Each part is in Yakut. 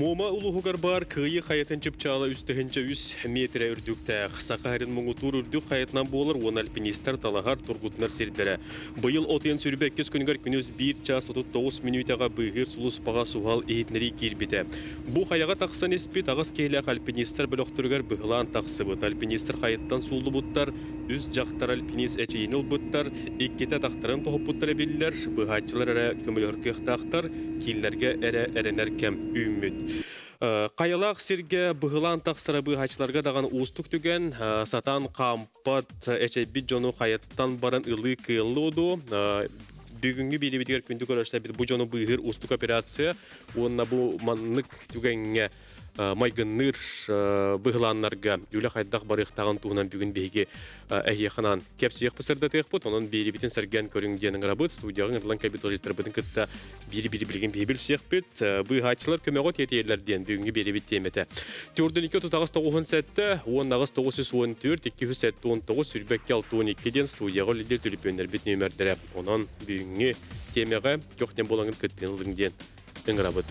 Муома улууһугар баар Кыайыы хайатын чыпчаала 3 300 миэтэрэ үрдүктээх. Саха сирин муҥутуур үрдүк хайатынан буолар уонна альпинистар талаһар, тургутунар сирдэрэ. Быйыл от ыйын 22 күнүгэр күнүс 1 час 39 мүнүүтэҕэ быыһыыр сулууспаҕа суһал иһитиннэрии киирбитэ. Бу хайаҕа тахсан испит аҕыс киһилээх альпинистар бөлөхтөрүгэр быһылаан тахсыбыт. Альпинистар хайаттан сууллубуттар, үс дьахтар альпинист эчийиини ылбыттар, иккитэ атахтарын тоһуппуттара биллэр, быыһааччылар эрэ көмөлөһөр кыахтаахтар, кииннэргэ эрэ эрэнэр кэм үүммүт. Хайалаах сиргэ быһылаан тахсара быыһааччыларга даҕаны уустук түгэн, сатаан хаампат, эчэйбит дьону хайаттан баран ылыы кыаллыа дуо? Бүгүҥҥү биэриибитигэр күндү көрөөччүлэрбит бу дьону быыһыыр уустук операция уонна бу маннык түгэҥҥэ майгынныыр быһылааннарга үлэ хайдах барыахтааҕын туһунан бүгүн биһиги эһиэхэ анаан кэпсиэхпит сырдатыахпыт. Онон биэрибитин сэргээн көрүҥ диэн ыҥырабыт. Студияҕа ыҥырылан кэлбит ыалдьыттарбытын кытта биир-биир билигин биһи билсиэхпит. Быыһааччылар көмөҕө тиэтийэллэр диэн бүгүҥҥү биэрибит тиэмэтэ. Төрдүнүккэ тутаҕас 97, 18 914, 279, 22 62 диэн студияҕа үлэлиир түлүпүөннэрбит нүөмэрдэрэ. Онон бүгүҥҥү тиэмэҕэ көх буолаҥҥын кыттыыны ылыҥ диэн ыҥырабыт.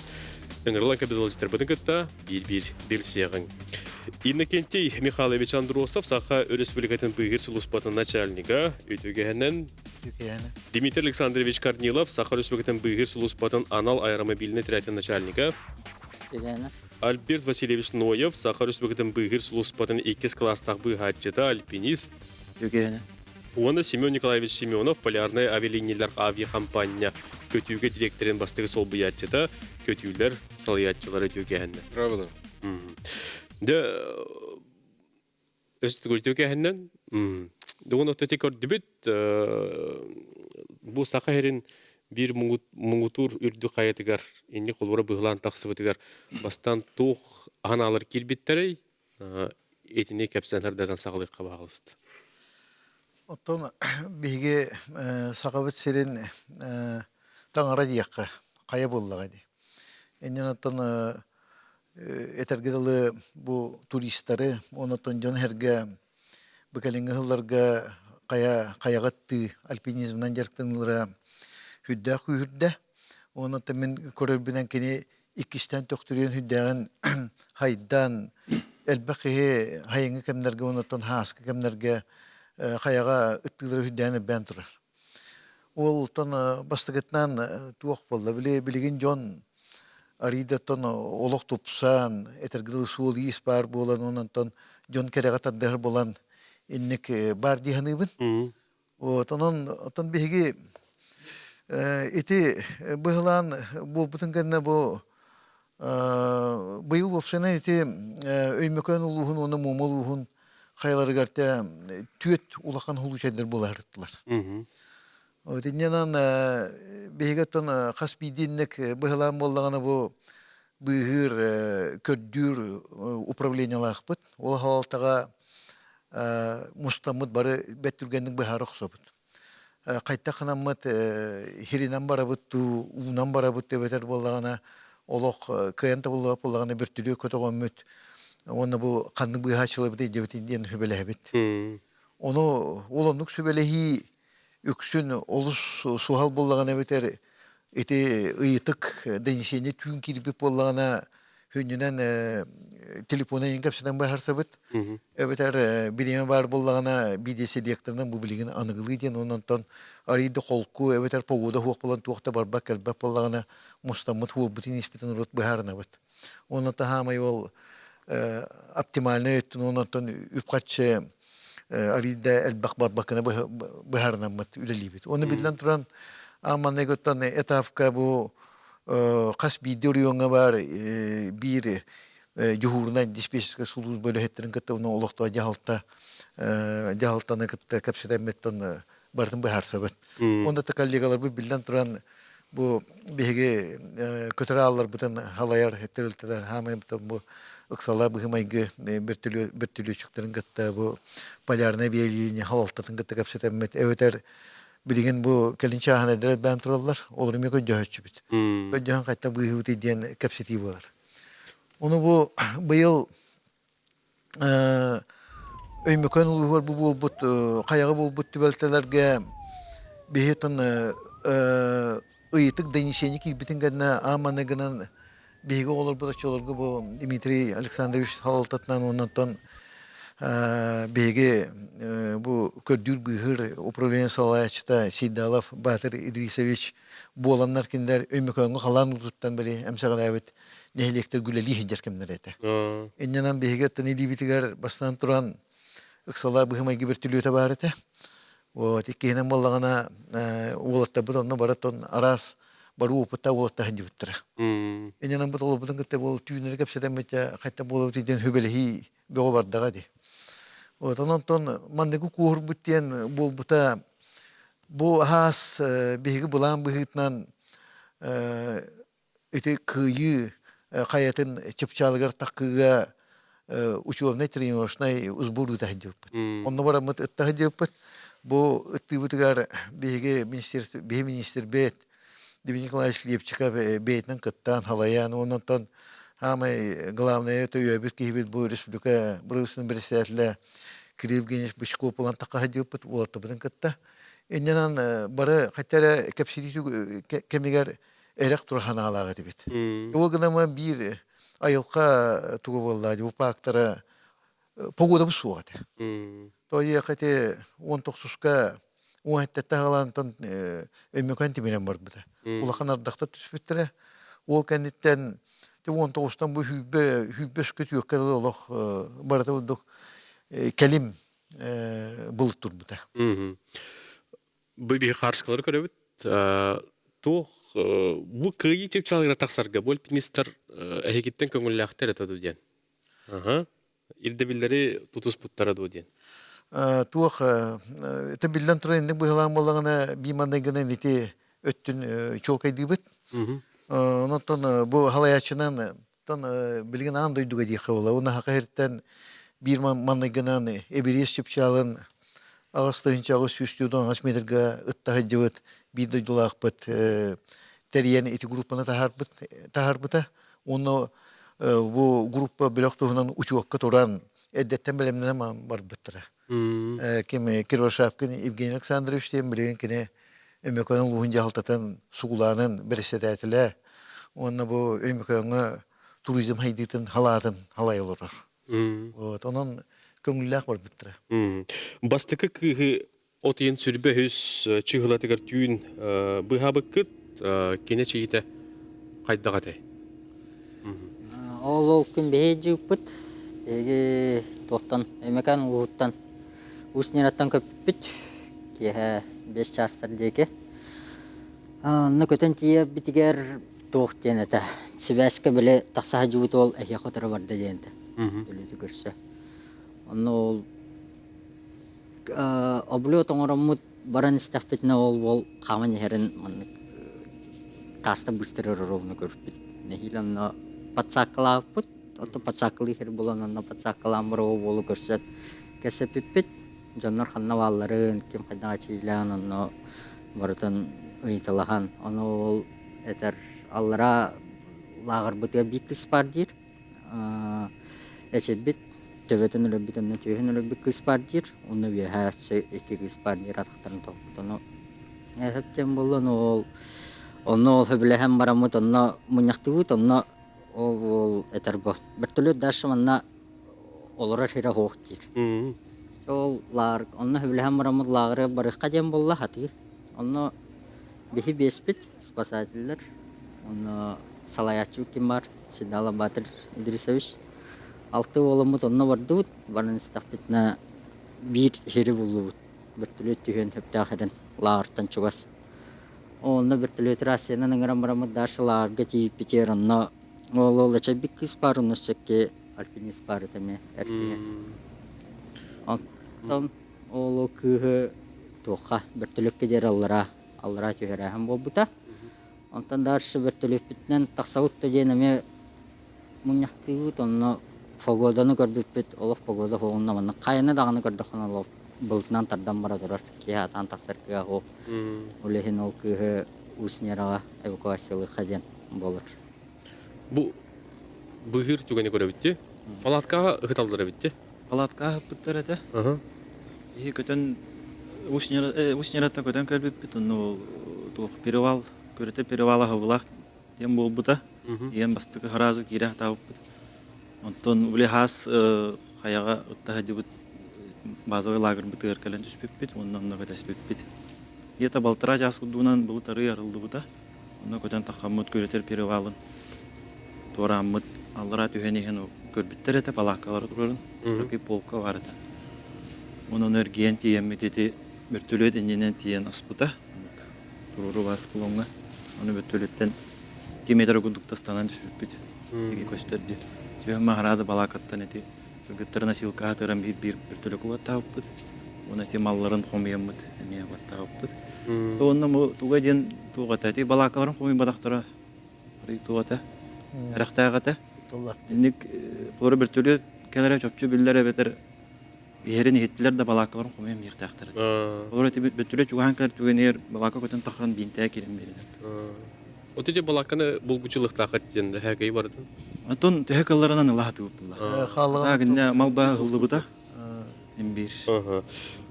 Ыҥырылан капиталистарбытын кытта биир-биир билсиэҕиҥ. Иннокентий Михайлович Андросов Саха Өрөспүүбүлүкэтин быыһыыр сулууспатын начальнига, үтүгэһинэн Дмитрий Александрович Корнилов Саха Өрөспүүбүлүкэтин быыһыыр сулууспатын анал аэромобильнай отрядын начальнига, Альберт Васильевич Ноев Саха Өрөспүүбүлүкэтин быыһыыр сулууспатын иккис кылаастаах быыһааччыта, альпинист, Уонна Семен Николаевич Семенов Полярнай авиалиниялар авиакомпания көтүүгэ дириэктэрин бастакы солбуйааччыта, көтүүлэр салайааччылара үтүөкэһэннэ. Правда. Дьэ, өстүгүлтүөкэһэннэн дугун оттоти көрдүбүт бу саха сирин биир муҥутуур үрдүк хайатыгар инник холбура быһылаан тахсыбытыгар бастаан туох анаалар киирбиттэрэй итини кэпсээн ардатан саҕалыахха баҕалыста. Оттон биһиги Сахабыт сирин таҥара диэххэ хайа буоллаҕа дии. Иннин оттон этэргэ дылы бу туристары уонна дьон сэргэ бу кэлиҥҥи сылларга хайа хайаҕа ыттыы альпинизмынан дьарыктаныылара сүрдээх күүһүрдэ. Уонна мин көрөрбүнэн кини иккистээн төхтүрүйэн сүрдээҕин хайдан элбэх киһи хайыҥҥы кэмнэргэ уонна хааскы кэмнэргэ хайаҕа ыттыылара сүрдээн элбээн турар. Уолтан бастакытынан туох буолла били билигин дьон арыйдаттан олох тупсан этэргэ дылы суол-иис баар буолан онон дьон кэрэҕэ тардыһар буолан инник баар дии саныыбын. Вот, онон оттон биһиги ити быһылаан буолбутун кэннэ бу быйыл уопсайынан ити Өймөкөөн улууһун уонна Муома улууһун хайаларыгар те түөрт улахан случайдар буола сырыттылар. Вот иннинэн биһиги оттон хас биирдиинник быһылаан буоллаҕына бу быыһыыр көрдүүр управлениелаахпыт. Ол халалтаҕа мустаммыт бары бэрт түргэнник быһаара охсобут. Хайдах гынаммыт хиринэн барабыт дуу, уунан барабыт эбэтэр буоллаҕына олох кыайан табыллыбат буоллаҕына бөртүлүө көтөҕөммүт уонна бу ханнык быыһааччыларбыт илдьэбитин диэн сүбэлэһэбит. Ону ол оннук сүбэлэһии үксүн олус суһал буоллаҕына эбэтэр ити ыйытык донесение түүн киирбит буоллаҕына хүннүнэн телефона иҥ кэпсэтэн быһаарсабыт эбэтэр бириэмэ баар буоллаҕына видеоселекторынан бу билигин аныгылыы диэн онон арыйда холку эбэтэр погода суох буолан туох да барбат кэлбэт буоллаҕына мустаммыт хуолбутун испитин урут быһаарынабыт уонна таһаамай ол оптимальнай өттүн онон үп-харчы арыйда элбэх барбаккына быһаарынаммыт үлэлиибит. Оны биллэн туран аан этапка бу хас биирдии оройуоҥҥа баар биир дьуһуурунай диспетчерскэй сулууспа үлэһиттэрин кытта уонна олохтоох дьаһалта дьаһалтаны кытта кэпсэтэммиттэн барытын быһаарсабыт. Онно да коллегаларбыт биллэн туран бу биһиги көтөр аалларбытын халайар тэрилтэлэр хаамай бу ыксала быһымайгы бөртөлүөчүктэрин кытта бу полярнай биэлиини халалтатын кытта кэпсэтэммит эбэтэр билигин бу кэлин чааһын эдэр элбээн тураллар олор эмиэ көрдөһөччүбүт көрдөһөн хайта быыһыбытый диэн кэпсэтии буолар ону бу быйыл Өймөкөөн улууһугар бу буолбут хайаҕа буолбут түбэлтэлэргэ биһи ыйытык донесение киирбитин кэннэ аан маҥнайгынан Биһиги оҕолорбут оччолорго бу Дмитрий Александрович салалтатынан уоннантан биһиги бу көрдүүр-быыһыыр управление салайааччыта Сейдалов Батыр Идрисович буоланнар кинилэр Өймөкөөҥҥө халаан уутуттан били эмсэҕэлээбит нэһилиэктэр үлэлии сылдьар кэмнэрэ этэ. Инньэнэн биһиги оттон илиибитигэр бастаан туран ыксалаа быһымайгы бөртүлүөтэ баар этэ. Вот иккиһинэн буоллаҕына уолаттарбыт онно барытын араас баруу опыта уолаттар сылдьыбыттара. Инньэнэн бу олорбутун кытта буол түүннэри кэпсэтэммитэ хайта буолабыт диэн сүбэлэһии бөҕө бардаҕа дии. Вот онон манныгы куоһурбут диэн буолбута бу аһаас биһиги былаан быһыытынан ити кыайыы хайатын чыпчаалыгар таккыыга учебнай тренировочнай сбор ыыта сылдьыбыппыт. Онно бараммыт ытта сылдьыбыппыт. Бу ыттыыбытыгар биһиги министерство биһи министрбит Дмитрий Николаевич Лепчиков бэйэтинэн кыттаан халайан оннонтон самый главное төйөөбүт киһибит бу республика бырыысының председателэ Кирилл Евгеньевич Бычков булан такка сылдьыбыппыт уолаттарбытын кытта. Иннинэн бары хотя эрэ кэпсэтии кэмигэр эрэх тура санаалаах этибит. Ол гынан биир айылҕа тугу буолла бу паактара погодабыт суох этэ. Тоойуохха ити 19-ка 17-тэ аҕалаантан Өймөкөөн тимирэн барбыта. Улахан ардахтар түспүттэрэ. Ол кэнниттэн 19-тан бу сүүрбэ сүүрбэ үскэ түөккэ дылы олох барыта курдук кэлим былыт турбута. Бу биһи хаарыскалары көрөбүт. Туох бу кыайыы чыпчаалыгар тахсарга бу альпинистар эһигиттэн көҥүллээхтэр этэ дуу диэн. Аха. Ирдэбиллэри тутуспуттара дуо диэн. Туох это биллэн турар инник быһылаан буоллаҕына бии манныгынан ити өттүн чуолкайдыыбыт. Онтон бу халайааччынан тон билигин аан дойдуга диэххэ буолла. Уонна саха сириттэн биир манныгынан Эбириэс чыпчаалын 8 848 метрга ытта сылдьыбыт биир дойдулаахпыт тэрийэн ити группаны таһаарбыт таһаарбыта. Уонна бу группа бөлөх туһунан учуокка туран эрдэттэн бэлэмнэнэн барбыттара. Ким Кривошапкин Евгений Александрович диэн билигин кини Өймөкөөн улууһун дьаһалтатын сугулаанын бэрэссэдээтэлэ уонна бу Өймөкөөҥҥө туризм хайдыытын халаатын халай олорор. Вот, онон көҥүллээх барбыттара. Бастакы кыыһы от ыйын сүрбэ үһүс чыыһылатыгар түүн быыһаабыккыт кинэ чиитэ хайдах этэй? Ол күн биһиги дьыыппыт биһиги туохтан Өймөкөөн улууһуттан Уус Ньараттан көппүппүт киэһэ 5 чаастар диэки. Онно көтөн тиийэрбитигэр туох диэн этэ сибээскэ били тахса сылдьыбыт уол эһиэхэ утары барда диэн этэ төлүтү көрсө. Онно ол облет оҥороммут баран истэхпитинэ ол уол хааман иһэрин маннык таастан быстарар ровно көрбүт. Нэһиилэ онно подсааккалаабыппыт. Оттон подсааккалыы иһэр буолан онно подсааккалаан барар уолу көрсөн кэпсэппиппит. Дьоннор ханна баалларын, ким хайдах эчиилээн онно барытын ыйыталаһан. Ону ол этэр аллараа лааҕырбытыгар биир кыыс баар диир. Эчэйбит, төбөтүн өлөрбүт онно түөһүн өлөрбүт кыыс баар диир. Онно үөһээ өссө икки кыыс баар диир атахтарын тоһуппут. Ону эһэп диэн буолла, ону ол онно ол сөбүлэһэн бараммыт онно мунньахтыыбыт, онно ол уол этэр бу вертолет дальше манна олорор сирэ суох диир. Ол лааҕыр онно сөбүлэһэн бараммыт лааҕырга барыахха диэн буолла хатыы. Онно биһи биэспит спасателлэр онно салайааччыбыт ким баар Седалов Батыр Идрисович алты уоламмыт онно бардыбыт баран истэхпитинэ биир сири буллубут вертолет түһүөн сөптөөх эрэн лааҕыртан чугас онно вертолет рациянан ыҥыран бараммыт дальше лааҕырга тиийбитигэр онно ол ол эчэйбит кыыс баар онно сэкки альпинист баар этэ эмиэ эр киһи оттон ол кыыһы туохха бөртөлүөккэ диэри аллараа аллараа түһэрээһин буолбута онтон дальше бөртөлүөппүтүнэн тахсабыт да диэн эмиэ мунньахтыыбыт онно погоданы көрбүппүт олох погода суоҕунна маннык хайаны даҕаны көрдөххүнэ олох былытынан тардан бара турар киһи атаан тахсар кыаҕа суох ол иһин ол кыыһы Усть Нераҕа эвакуациялыахха диэн буолар. Бу быыһыыр түгэни көрөбүт дии. Палаткаҕа ыһыталлар эбит дии. Палаткаҕа ыһыппыттар этэ. Киһи көтөн Усть Нераттан көтөн кэлбиппит, онно ол туох перевал, көрүтэ перевал аһыбылаах диэн буолбута. Ийэм бастакы сразу киирэ сатаабыппыт. Онтон били хаас хайаҕа ытта сылдьыбыт базовай лагербытыгар кэлэн түспүппүт уонна онно кэтэспиппит. Где-то балтараа чаас курдугунан былыт арыы арыллыбыта. Онно көтөн таххаммыт күрэтэр перевалын туорааммыт аллараа түһэн иһэн көрбүттэр этэ палааккалара турарын кыракый полка баар этэ. Онон эргийэн тиийэммит ити бөртөлүөт иннинэн тиийэн аспыта. Туруору бааскылоҥҥа. Ону бөртөлүөттэн километр курдук тастанан түспүппүт. Тиги көстөр дии. Түһэн маһарааза балаакаттан ити кыргыттары носилкаҕа тыыран биир-биир бөртөлүөккэ уоттаабыппыт. Уонна ити малларын хомуйаммыт эмиэ уоттаабыппыт. Уонна бу туга диэн туох этэ ити балаакаларын хомуйбатахтара туох этэ эрэхтээх этэ. Инник холоро бөртөлүөт кэлэрэ чопчу биллэр эбэтэр иһэрин иһиттилэр да балааккаларын хомуйан биэриэхтээхтэр этэ. Олор ити бөттүрэ чугаһаан кэлэр түгэнигэр балаакка көтөн тахсан биинтээ киирэн биэрэлэр. Вот ити балаакканы булгуччулуктаахыт диэн һээкэйи барытын. Оттон төһө кылларынан ыла сатыыбыт Хааллаҕына гинне мал баа ыһыллыбыта им биир.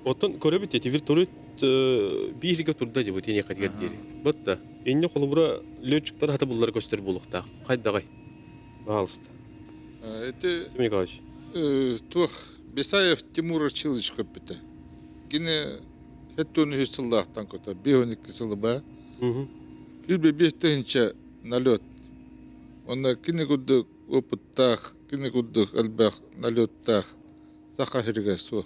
Оттон көрөбүт ити вертолет бииргэ турда дебут тиниэхэтигэр диэри. Батта инне холобура летчиктар хата буллар көстөр буолуохтаах. Хайдаҕай? Пожалуйста. Ити Тимур Николаевич. Туох Бесаев Тимур Арчилович көппүтэ. Кини 73 сыллаахтан көтөр, 52 сылы ба. Биир тыһыынча налет. Онно кини курдук опыттаах, кини курдук элбэх налеттаах Саха сиригэр суох.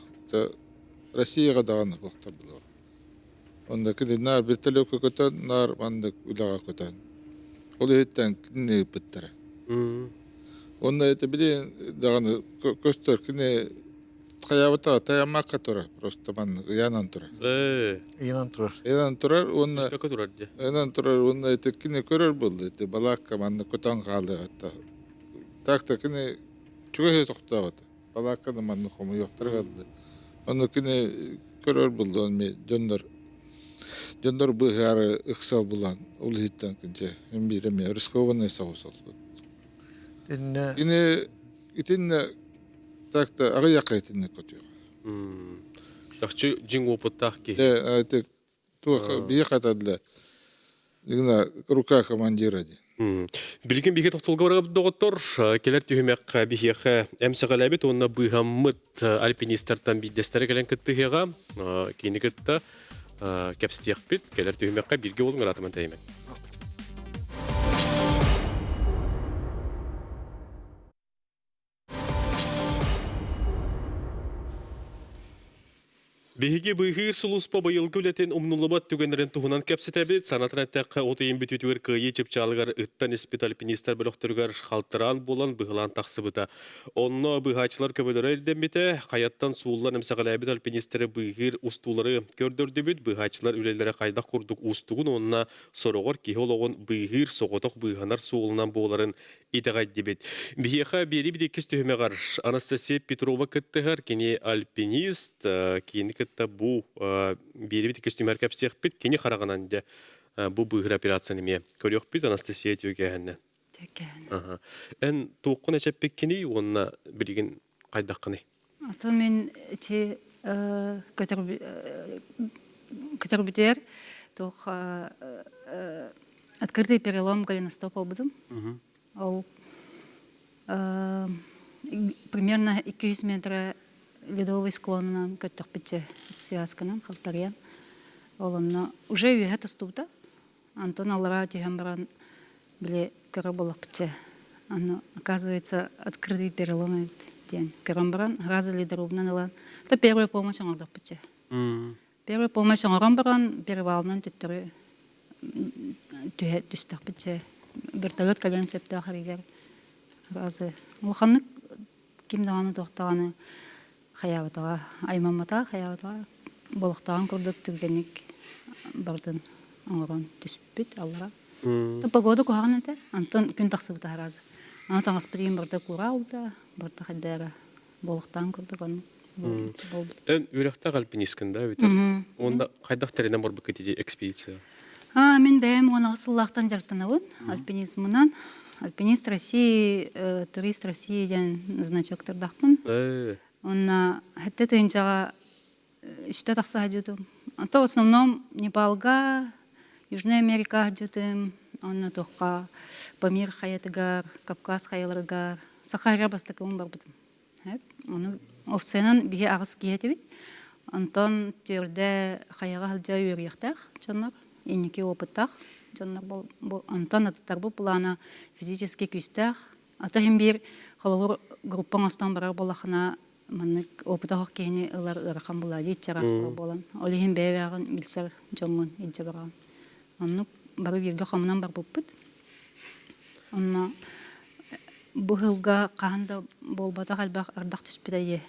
Россияҕа даҕаны суохтар булар. Онно кини наар вертолёкка көтөн, наар маннык үлэҕэ көтөн. Ол иһиттэн кинини ыыппыттара. Онно это били даҕаны көстөр кини хайаабыта тайаммакка турар просто маннык ыйанан турар. Ыйанан турар. Ыйанан турар уонна Түспэккэ турар дии. Ыйанан турар уонна это кини көрөр буолла ити балаакка маннык көтөн хаалыаҕа. Так-то кини чугас тохтообото. Балаакканы маннык хомуйуохтара кэллэ. Ону кини көрөр буллун дьоннор дьоннор быыһаары ыксал булан ол иһиттэн кинчэ биир эмиэ рискованный соҕус ол. Иннэ Кини итиннэ так-то аҕыйахха итиннэ көтүөх. Чахчы дьиҥ опыттаах киһи. Э, это туох биһиэхэ этэллэр рука командира диэн. Билигин биһиги тохтолго барабыт доҕоттор, кэлэр түһүмэххэ биһиэхэ эмсэҕэлээбит уонна быыһаммыт альпинистартан биирдэстэрэ кэлэн кыттыһыаҕа. Кини кытта кэпсэтиэхпит. Кэлэр түһүмэххэ бииргэ буолуҥ ыраатыман тэйимэн. Биһиги быыһыыр сулууспа быйылгы үлэтин умнуллубат түгэннэрин туһунан кэпсэтэбит. Санатан эттэххэ, от ыйын бүтүүтүгэр Кыайыы чыпчаалыгар ыттан испит альпинистар бөлөхтөрүгэр халтараан буолан быһылаан тахсыбыта. Онно быыһааччылар көмөлөрө ирдэммитэ. Хайаттан сууллан эмсэҕэлээбит альпинистары быыһыыр устуулары көрдөрдүбүт. Быыһааччылар үлэлэрэ хайдах курдук уустугун уонна сороҕор киһи олоҕун быыһыыр соҕотох быыһанар суолунан буоларын итэҕэйдибит. Биһиэхэ биэрии иккис түһүмэҕэр Анастасия Петрова кыттыһар. Кини альпинист, кини кытта бу биэрибит иккис түһүмэҕэр кэпсиэхпит. Кини хараҕынан дьэ бу быыһыр операцияны эмиэ көрүөхпүт Анастасия Түөкээһиннэ. Түөкээһинэ. Эн туоххун эчэппиккиний уонна билигин хайдаххыный? Атын мин ити көтөрбүтүгэр туох открытый перелом голеностоп буолбутум. Ол примерно 200 метра ледовый склонунан көттөхпүтчэ связканан халтарыйан ол онно уже үөһэ тостубута. Антон аллараа түһэн баран били көрө буоллахпытча аны оказывается открытый перелом эбит диэн көрөн баран сразу ледорубунан ылан это первая помощь оҥордохпутча первая помощь оҥорон баран перевалынан төттөрү түһэ түстэхпитчэ вертолет кэлиэн сөптөөх эригэр сразу улаханнык ким даҕаны туох даҕаны хайаабатаҕа аймамматаҕа хайаабатаҕа болохтооҕун курдук түргэнник бардын оҥорон түспүт аллара погода куһаҕан этэ онтон күн тахсыбыта араас аны таҥаспыт иһин барыта куураабыта барыта хайда эрэ буолуохтааҕын курдук оннук буолбут Эн үөрэхтээх альпинисткын да эбитэр уонна хайдах тэринэн барбыккыт ити экспедиция А, мин бэйэм 16 сыллаахтан дьарыктанабын альпинизмынан. Альпинист России, турист России диэн значоктардаахпын. Онно хэттэ тыһыынчаҕа үстэ тахса сылдьыбытым. А то в основном Непалга, Южная Америка сылдьыбытым. Онно туохха Памир хайатыгар, Кавказ хайаларыгар Саха эрэ бастакыбын барбытым. Ону овсенан биһи аҕыс киһи этибит. Онтон түөрдэ хайаҕа сылдьа үөрүйэхтээх дьоннор, инники опыттаах дьоннор онтон атыттарбыт былаана физически күүстээх. Ата иһин биир холобур группа оҥостон барар буоллахына маннык опыта суох киһини ылар ыарахан буолаа дии иччэҕэх буолан. Ол иһин бэйэ-бэйэҕин билсэр дьоҥҥун илдьэ бараҕын. Оннук бары бииргэ хомунан барбыппыт. Онно бу сылга хаһан да буолбатах элбэх ардах түспүтэ дии.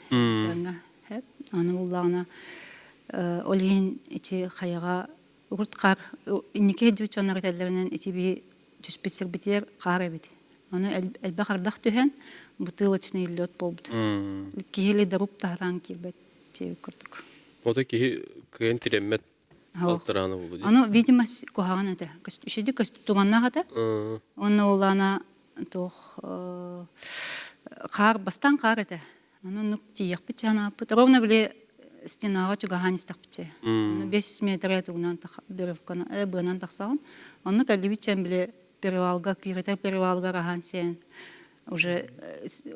Аны буллаҕына ол иһин ити хайаҕа урут хаар инники сылдьыбыт дьоннор этэллэринэн ити биһи түспүт сирбитигэр хаар эбит. Ону элбэх ардах түһэн бутылочный лед буолбут. Киһи ледоруб таһараан киирбэт диэбит курдук. Ото киһи кыайан тирэммэт алтыраана буолу дии. Аны видимо куһаҕан этэ. Үчүгэй туманнаах этэ. Онно улаана туох хаар бастаан хаар этэ. Аны оннук тиийиэхпит чанааппыт. Ровно били стенаҕа чугаһаан истэхпитчэ. Онно 500 метр тугунан быанан тахсаҕын. Онно кэллибит чэн били перевалга, киирэтэр перевалга аһаан сиэн уже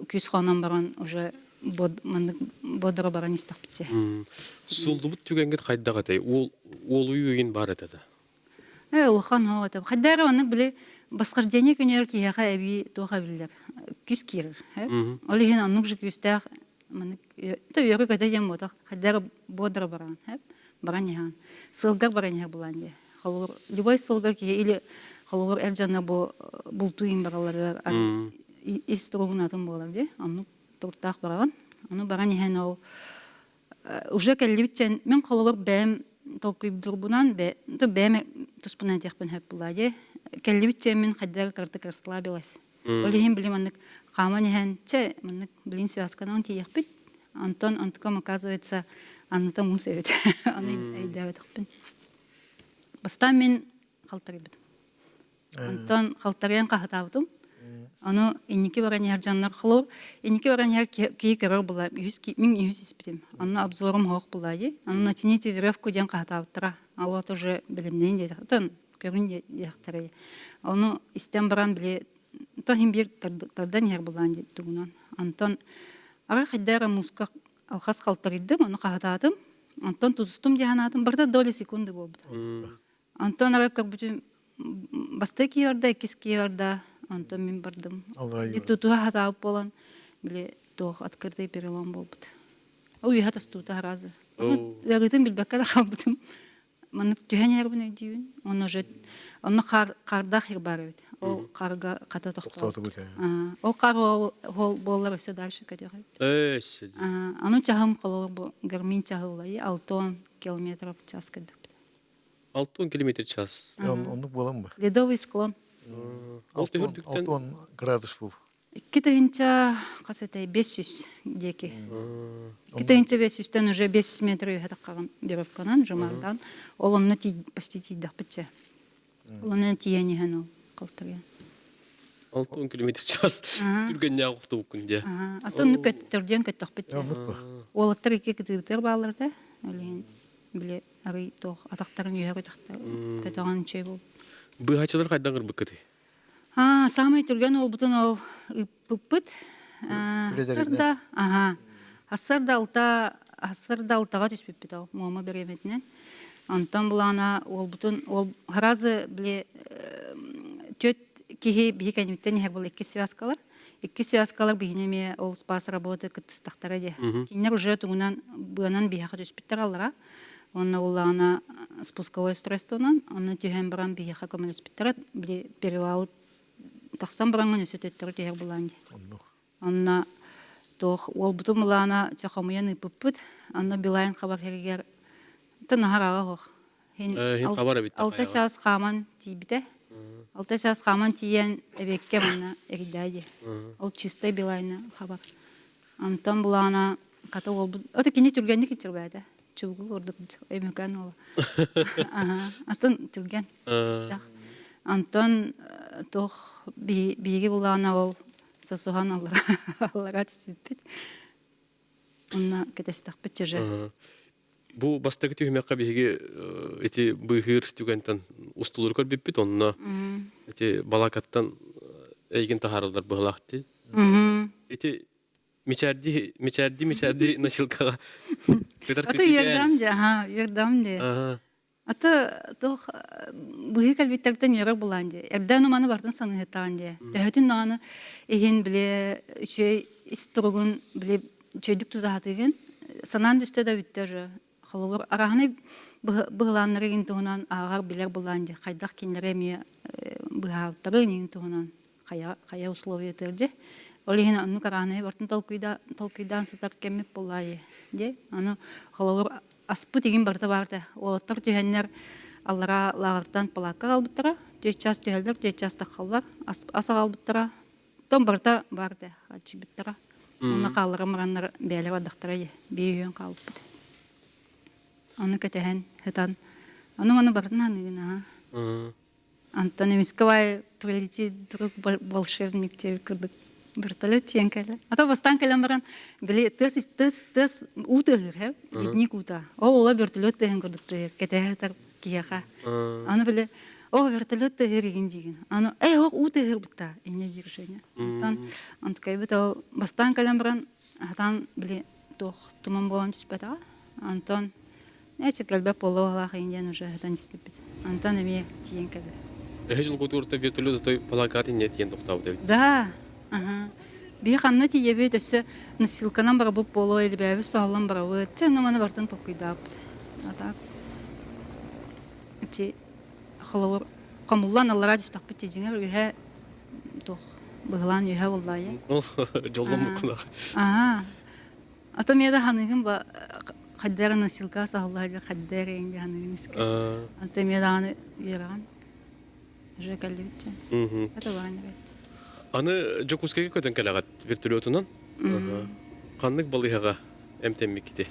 күүс хонон баран уже маннык бодро баран истэхпитчэ. Суллубут түгэҥҥит хайдах этэй? Уол уолуйуу игин баар этэ да? Э, улахан оһох этэ. Хайда эрэ оннук били восхождение күнүгэр киһиэхэ эбии туох эбиллэр? Күүс киирэр. Ол иһин оннук же күүстээх маннык то үөрүү көтө диэн буотах. Хайда эрэ бодро баран, баран иһэн. Сылгар баран иһэр булаан дии. Холобур, любой сылга киһи или холобур эр дьоно бу бултуу иин баралларыгар ис туругун атын буолар дии. Оннук туруктаах бараҕын. Ону баран иһэн ол уже кэллибитчэн мин холобур бэйэм толкуйдурбунан бэйэм туспунан этиэхпин сөп буолаа дии. Кэллибитчэн мин хайдах кырдык расслабилась. Ол иһин били маннык хааман иһэн чэ маннык блин связканан тиийиэхпит. Антон онтукам оказывается анныта муус эбит. Аны өйдөөбөтөхпүн. Бастаан мин халтарыйбытым. Онтон халтарыйан хаһытаабытым. Ону инники баран иһэр дьоннор холобур, инники баран иһэр киһи көрөр була үһүс мин үһүс испитим. Онно обзорум оһох була дии. Ону натяните веревку диэн хаһытаабыттара. Ал вот уже бэлэмнэйин диэтэх. Оттон көрүн диэхтэрэ. Ону истэн баран били то иһин биир тардан иһэр булаан диэн тугунан. Онтон арай хайда эрэ мууска алхас халтарыйдым, ону хаһытаатым. Онтон тутустум дии санаатым, барыта доля секунды буолбута. Онтон арай көрбүтүм бастакы киһи барда, иккис киһи барда, онтон мин бардым. Тутуһа хатаабыт буолан, били туох открытый перелом буолбут. Ол үөһэ тостуута аразы. Ыарыытын билбэккэ да хаалбытым. Маннык түһэн иһэрбин өйдүүбүн. Онно уже онно хаар хаардаах хир баар эбит. Ол харга хата тохтообут. Ол хаар ол буоллар өссө дальше көтөх эбит. Өссө. Аны чаһым холобур бу гармин чаһыллайы 60 километров в час кэлдикпит. 60 километр час. Оннук буолан ба? Ледовый склон. 60 градус бул. 2 хас этэй 500 диэки. 2500-тэн уже 500 метр үөһэ таххаҕын веревканан, жумардан. Ол онно почти тиийдэхпитчэ. Ол онно тиийэн иһэн ол халтарыйан. 60 километр час түргэннээх охтубуккун дии. Атын көттөрдүөн көттөхпүтчэ. Уолаттар икки кытыыбытыгар бааллар этэ. Ол иһин били арый туох атахтарын үөһэ көтөҕөн үчүгэй буолбут. Быыһааччылар хайдах ырбыккытый? Аа, саамай түргэн уолбутун ол ыыппыппыт. Сарда, аха. Ассарда алта, ассарда алтаҕа түспүппүт ол Муома бириэмэтинэн. Онтон булаана уолбутун уол сразу били түөрт киһи биһи кэнниттэн иһэр был икки связкалар. Икки связкалар биһини эмиэ ол спас работы кыттыстахтара дии. Кинилэр уже тугунан быанан биһиэхэ түспүттэр аллара. Уонна буллаҕына спусковой устройствонан, онно түһэн баран биһиэхэ көмөлөспүттэрэ. Били перевал тахсан бараҥҥын өссө төттөрү түһэр булаан дии. Онно туох уолбутун былаана чэ хомуйан ыыппыппыт. Онно Билайн хабар сиригэр наһаа аҕа оһох. Хин хабар эбит Алта чаас хааман тиийбитэ. 6 чаас хааман тиийэн эбиэккэ манна эрийдээ дии. Ол чистай Билайна хабар. Онтон былаана хата уолбут ото кини түргэнник ичирбээтэ. Чубуку курдук өймөкөөн уола. Аха, атын түргэн. Антон туох биһиги булаана ол сосуһан аллара түспүппүт. Онно кэтэстэхпит чыжы. Бу бастакы түһүмэххэ биһиги ити быыһыыр түгэнтэн устулууру көрбүппүт, онно ити балакаттан эйигин таһаараллар быһылаах дии. Ити мичээрдии мичээрдии мичээрдии носилкаҕа кытар Ата үөрдам дии, аха, үөрдам дии. Ата туох быһыы кэлбиттэртэн үөрэр булаан дии. Эрдээн уманы бартын саныһыттаҕын дии. Төһөтүн даҕаны иһин били үчүгэй ис туругун били үчүгэйдик тутаһатыгын санаан түстэ да бүттэ уже. Холобур, арааһынай быһылааннары игин туһунан ааҕар билэр булаан дии. Хайдах кинилэри эмиэ быһаабыттары игин туһунан хайа хайа условиятыгар дьэ. Ол иһин оннук арааһынай бартын толкуйдаан сытар кэммит буоллаайы дии. Аны холобур аспыт игин барыта баарта. Уолаттар түһэннэр аллараа лааҕыртан палаакка аҕалбыттара. Түөрт чаас түһэллэр, түөрт чаас таххаллар. Ас, ас аҕалбыттара. Тон барыта баар этэ, аччыйбыттара. Онно хааллара мараннар бэйэлэр бардахтара бии үһүөн хаалбыппыт. Ону кэтэһэн, сытан. Ону маны барытын аныгын аха. Антон эмискэ бай прилетит вдруг волшебник диэбит курдук вертолет тиийэн кэллэ. А то бастаан кэлэн баран били тыас тыас тыас уу тыаһыыр һэ ледник уута. Ол ола вертолет тыаһын курдук тыаһыыр кэтэһэ сытар киһиэхэ. Аны били о вертолет тыаһыыр игин диигин. Аны эй ох уу тыаһыыр бутта инньэ диир Женя. Онтон онтукайбыт ол бастаан кэлэн баран хатаан били туох туман буолан түспэтэҕэ. Онтон Эчи кэлбэт буолла диэн уже сытан испиппит. Антон эмиэ тиийэн кэллэ. Эһи дьолгутуурта вертолет отой палакаат инньэ тиийэн тохтообут эбит. Да. Ага. Биһи ханна тиийэбит өссө носилканан барабыт буолуо, илбээбит соһуллан барабыт. Чэ, онно маны бартын толкуйдаабыт. А так ити холобур хомуллан аллараа түстэхпит дьиҥэр үһэ туох быһылаан үһэ буоллаайа. Ол дьолломмуккунах. Аа. Ата миэдэ ханыгын ба хайдара носилка саһыллаһа дьэ хайда эрэйин дьэ ханыгын искэ. Ата эмиэ даҕаны үөрэҕин уже кэллибит дьэ. Это баҕан эбит. Аны Дьокуускайга көтөн кэлэҕит вертолетунан. Ханнык балыыһаҕа эмтэммиккитий?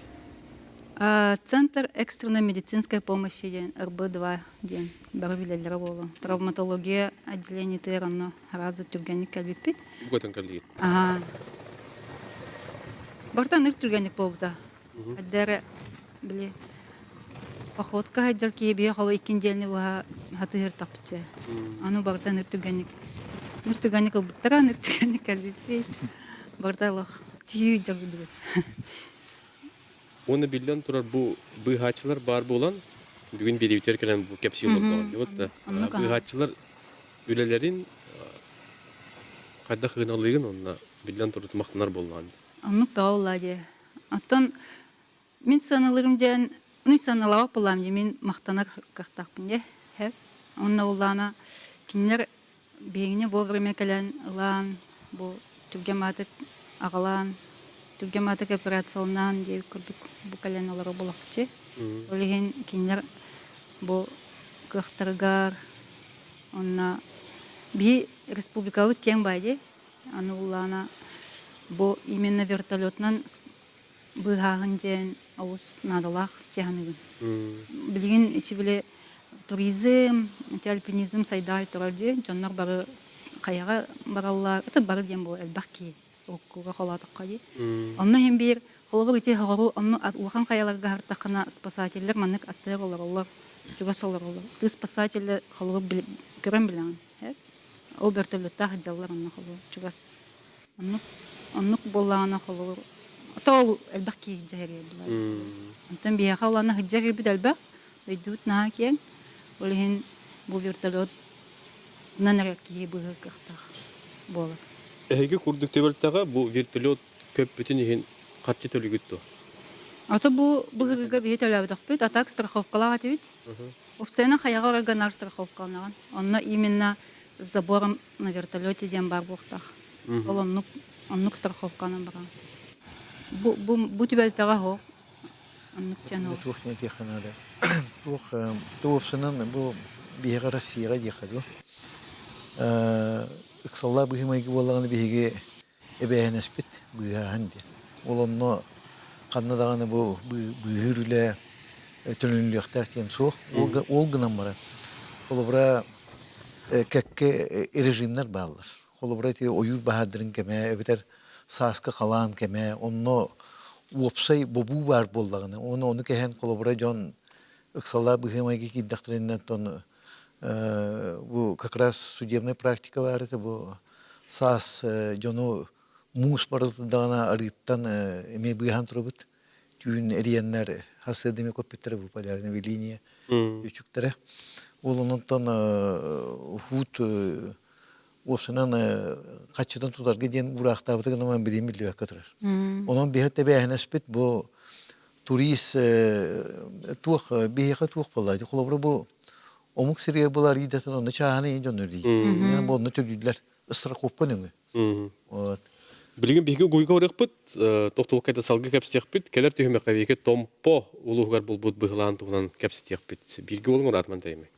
Центр экстренной медицинской помощи диэн РБ-2 диэн бары билэллэрэ буолуо. Травматология отделениетыгар онно араас түргэнник кэлбиппит. Көтөн кэллигит. Аһаа. Барыта ынырык түргэнник буолбута. Эрдэ эрэ били походка сылдьар киһи биһи холу икки дьиэни быһа хатыһыртахпытча. Аны барыта ынырык түргэнник ынырык түргэнник ылбыттара, ынырык түргэнник кэлбиппит. Барыта олох чиһии дьарыдыбыт. Уонна биллэн турар бу быыһааччылар баар буолан бүгүн биэриибитигэр кэлэн бу кэпсии олордоҕун. Вот быыһааччылар үлэлэрин хайдах ыналыыгын онно биллэн турар махтанар буоллаҕын. Оннук бөҕө буоллаа дии. Оттон мин сыаналыырым диэн, ну сыаналаабат буоллаам дии, мин махтанар кыахтаахпын дии. Һэ. Онно буоллаҕына кинилэр биһигини вовремя кэлэн ылаан, бу түргэн маатык аҕалаан, түргэн маатык операциялаан диэбит курдук бу кэлэн олоро булахчы. Ол иһин кинилэр бу кыахтарыгар Онно биһи республикабыт киэҥ баай дии. Аны улаана бу именно вертолетунан быыһааһын диэн олус наадалаах дьаһаныгын. Билигин ити били туризм, ити альпинизм сайдаай турар дии. Дьоннор бары хайаҕа бараллар, это бары диэн буолар элбэх киһи уруккуга холоотоххо дии. Онно иһин биир холобур ити хоҕору онно улахан хайаларга аһартаххына спасателлэр маннык аттыгар олороллор, чугас олороллор. Ты спасателлэр холобур көрөн билэҕин. Ол бөртөлүөттаах дьаллар онно холобур чугас. Оннук оннук буоллаҕына холобур то ол элбэх киһи дьэһэрийэр булар. Онтон биһиэхэ улаана сылдьар киирбит элбэх, дойдубут наһаа киэҥ. Ол иһин бу вертолет Нан эрэ киһи быыһыыр кыахтаах буолар. Эһиги курдук түбэлтэҕэ бу вертолет көппүтүн иһин харчы төлүүгүт дуо? Ото бу быһырыыга биһи төлөөбөтөхпүт, а так страховкалаах этибит. Офсена хайаҕа барарга наар страховкаланаҕын. Онно именно с забором на вертолете диэн баар буолуохтаах. Ол оннук оннук страховканан бараҕын. Бу бу бу түбэлтэҕэ суох. Оннук дьон ол. Туох диэххэ наада. Туох туохсунан бу биһиэхэ Россияҕа диэххэ дуу. Ыксаллаах быһыы-майгы буоллаҕына биһиги эбээһинэспит быыһааһын диэн. Ол онно ханна даҕаны бу быыһыыр үлэ төлөнүллүөхтээх диэн суох. Ол гынан баран холобура кэккэ режимнэр бааллар. Холобура ити ойуур баһаардарын кэмэ эбэтэр сааскы халаан кэмэ онно. Уопсай бобуу баар буоллаҕына, уонна ону кэһэн холобура дьон ыксаллаах быһыы-майгы киирдэхтэринэ оттон бу как раз судебная практика баар этэ бу саас дьону муус бара турдаҕына арыыттан эмиэ быыһаан турабыт. Түүн эриэннэр хас эмэ көппүттэрэ бу полярная линия үчүктэрэ. Ол онтон хуут уопсанан хаччытын тутарга диэн уураахтаабыта гынан билим биллибэккэ турар. Онон биһи тэбээһинэспит бу турист туох биһиэхэ туох буолла холобура бу омук сиригэр булар иидэтин онно чааһын иин дьоннор дии. Бу онно төлүүллэр страховка нөҥү. Вот. Билигин биһиги угуйга барыахпыт, тохтолуккайда салгыы кэпсиэхпит, кэлэр түһүмэххэ биһиги Томпо улууһугар булбут быһылаан туһунан кэпсэтиэхпит. Бииргэ буолуҥ ураатман тайымай.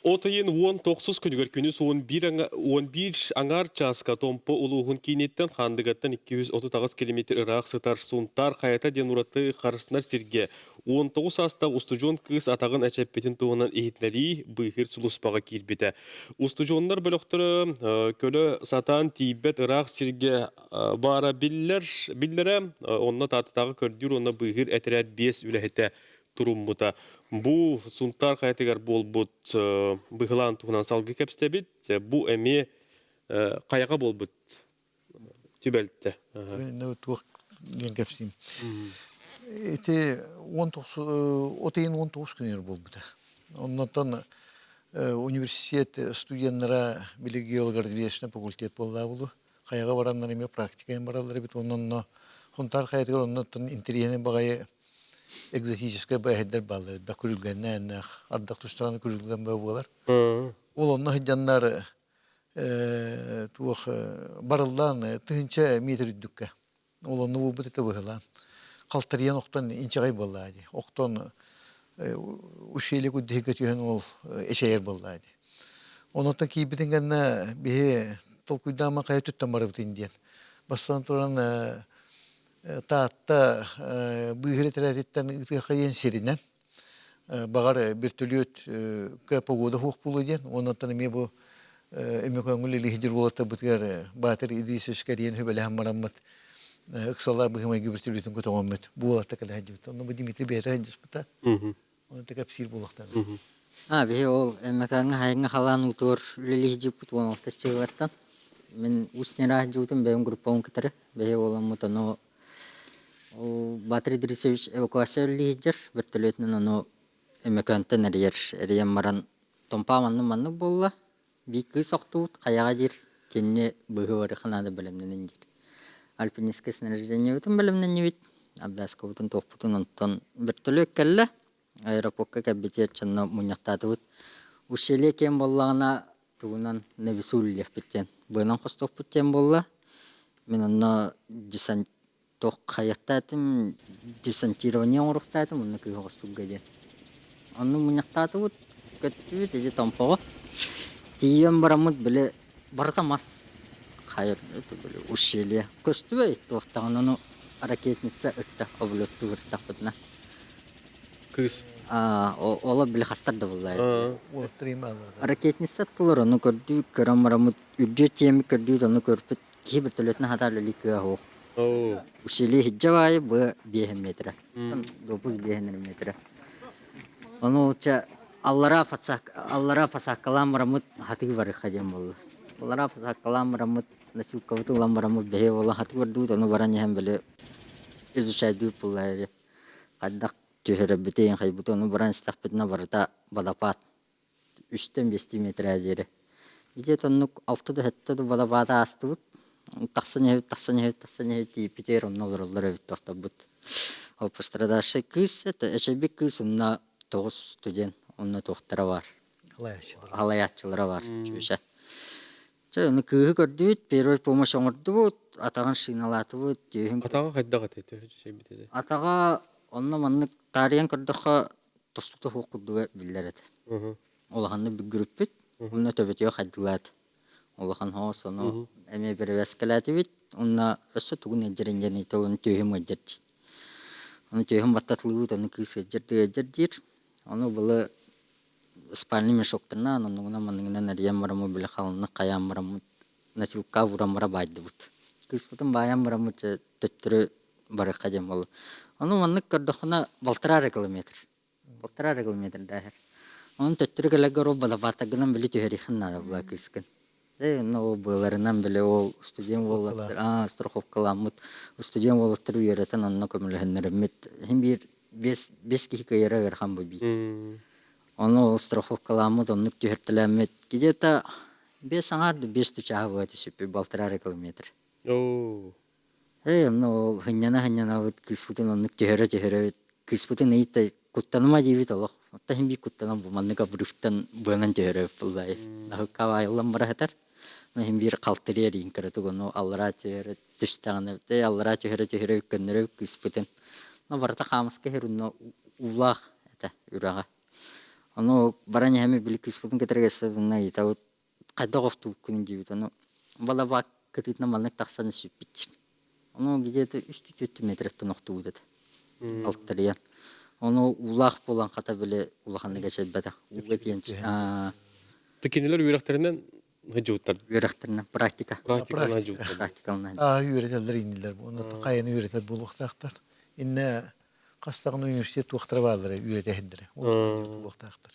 От ыйын 19 күнүгэр күнүс 11 аҥаар чааска Томпо улууһун кииниттэн Хаандыгаттан 238 километр ыраах сытар Сунтаар хайата диэн ураты харыстанар сиргэ 19 саастаах устудьуон кыыс атаҕын эчэппитин туһунан иһитиннэрии быыһыыр сулууспаҕа киирбитэ. Устудьуоннар бөлөхтөрө көлө сатаан тиийбэт ыраах сиргэ баара биллэр, биллэрэ. Онно Тааттатааҕы көрдүүр уонна быыһыыр этэрээт биэс үлэһитэ туруммута. Бу Сунтаар хайатыгар буолбут быһылаан туһунан салгыы кэпсэтэбит. Бу эмиэ хайаҕа буолбут түбэлтэ. Туох диэн кэпсиим. Ити от ыйын 19 күнүгэр буолбута. Оннотон университет студеннара били геологоразведочный факультет буоллаа булу. Хайаҕа бараннар эмиэ практикайын бараллар эбит уонна онно Хунтаар хайатыгар оннуттан интэриэһинэй баҕайы экзотическай баһайдар бааллар элбэх күрүлгэннээх ардах тустаҕына күрүлгэн бөҕө буолар. Ол онно сылдьаннар туох барыллаан тыһыынча метр үрдүккэ ол онно буолбут этэ быһылаан халтарыйан охтон инчэҕэй буоллаа дии охтон ущелье курдук түһэн ол эчэйэр буоллаа дии онуттан киирбитин кэннэ биһи толкуйдаама хайа туттан барабытын диэн бастаан туран Таатта быыһыр этэрээтиттэн ытыахха диэн сиринэн баҕар вертолет погода суох буолуо диэн оннуттан эмиэ бу Өмөкөҥүл илиһидир уолаттарбытыгар Баатыр Идрисович кэрийэн сүбэлэһэн бараммыт ыксалаах быһымайгы вертолетун көтөҕөммүт бу уолатта кэлэ сылдьыбыт. Онно бу Дмитрий бэйэтэ сылдьыспыта. Оны кэпсиир буолуохтаах. А биһи ол Өмөкөҥҥө хайыҥҥа халаан уутугар үлэлии сылдьыбыппыт 16 чыгылартан. Мин Усть-Нера сылдьыбытым бэйэм группабын кытары. Бэйэ уоламмыт ону Батыр Идрисович эвакуация үлэлии сылдьар. Вертолетунан ону Өмөкөөнтөн эрийэр. Эрийэн баран Томпаа маннык-маннык буолла, биир кыыс охтубут, хайаҕа диир, кинини быыһыы барыахха наада бэлэмнэнин диир. Альпинистское снаряжениебытын бэлэмнэннибит, обвязкабытын туохпутун онтон вертолет кэллэ, аэропортка кэлбитигэр дьонно мунньахтаатыбыт. Ущелье киэн буоллаҕына тугунан навесу үлэлиэхпит диэн, быанан хостуохпут диэн буолла. Мин онно десант туох хайыахтаатым, десантирование оҥоруохтаатым уонна кыыһы оҕустурга диэн. Онно мунньахтаатыбыт, көттүбүт ити Томпоҕо. Тиийэн бараммыт били барыта мас хайыр это били ущелье көстүбэт туохтаҕына ону ракетница ытта облеттуу ырыттахпытына. Кыыс. Олор били хастар да буллаа. Ракетница аттылар ону көрдүү көрөн бараммыт үрдүө тиэмик көрдүү ону көрбүт киһи вертолетун хатаар үлэлии кыа суох. Ущелье иһирдьэ баайы быа биэһин метрэ. Допуск биэһин метрэ. Ону чэ аллараа фацак аллараа фасаккалаан бараммыт хатыы барыахха диэн буолла. Аллараа фасаккалаан бараммыт носилкабытын ылан бараммыт бэһиэ буола хатыы бардыбыт ону баран иһэн били изучайдыыр буолла хайдах түһэрэрбитин хайбыт ону баран истэхпитинэ барыта водопад үстэн биэстии метрэ диэри. Ити оннук алта да сэттэ да водопад аастыбыт. Тахсан иһэбит, тахсан иһэбит, тахсан иһэбит тиийбитигэр онно олороллор эбит тохтобут. Ол пострадавшай кыыс это эчэйбит кыыс онно тоҕус студент онно туохтара бар. Халайааччылара бар. Чүөчэ. Чэ, ону кыыһы көрдүбүт, первой помощь оҥордубут, атаҕын шиналаатыбыт, түөһүн... Атаҕа хайдах этэй, төһө эчэйбит этэ? Атаҕа онно маннык таарыйан көрдөххө тостута суох курдуга биллэр этэ. Улаханнык бүгүрүппүт, уонна төбөтүгэр хайдылаат. Улахан хоос, ону эмиэ бэрэбээскэлээтибит, уонна өссө тугун ыалдьарын диэн ыйыталын түөһүм ыалдьар дии. Ону түөһүм баттатыллыбыт, ону кыыс ыалдьар да ыалдьар диир. Ону былы спальный мешоктарынан оннугунан манныгынан эрийэн бараммыт били халыннык хайаан бараммыт ночилка ууран бара баайдыбыт. Кыыспытын баайан бараммыт дьэ төттөрү барыахха диэн буолла. Ону маннык көрдөххүнэ балтараа эрэ километр. Балтараа эрэ километрдааһар. Онон төттөрү кэлэргэ оруо балабаатаргынан били түһэриэххин наада буолла кыыскын. Ээ, онно ол быаларынан били ол студент уолаттар аа страховкаламмыт студент уолаттары үөрэтэн онно көмөлөһүннэриммит. Иһин биир биэс биэс киһи кыайара ыарахан бу биир. Ону ол страховкаламмыт оннук түһэртэлэммит где-то биэс аҥаар да биэс чааһы быһа түсүппүт балтараа эрэ километр. Оо. Ээ, онно ол сынньана-сынньанабыт, кыыспытын оннук түһэрэ-түһэрэбит. Кыыспытын ыйыт куттаныма диибит олох. Оттон иһин биир куттанан бу маннык обрывтан быанан түһэрэбит буоллаайы. Наһыкка баайыллан бара сытар. Иһин биир халтырыйа диин кыратык ону аллараа түһэрэ түстэҕинэ, ээ аллараа түһэрэ-түһэрэ көннөрөбүт кыыспытын. Но барыта хаамыска иһэр онно уулаах этэ үрэҕэ. Ону баран иһэммит били кыыспытын кытары кэпсэтинэ ыйытабыт хайдах охтубуккун диибит ону балабаак кытыытынан маннык тахсан сүппүт ону где-то үс түөрт метрттэн охтубут этэ алтарыйан ону уулаах буолан хата били улаханнык эчэйбэтэх ууга тиийэн Кинилэр үөрэхтэринэн сылдьыбыттар. Үөрэхтэринэн практика. Практиканан сылдьыбыттар. Практикалынан. Аа үөрэтэллэр иннилэр уонна хайаны үөрэтэр буолуохтаахтар. Иннэ хас даҕаны университет туохтара бааллара үөрэтэһиннэрэ. Буолуохтаахтар.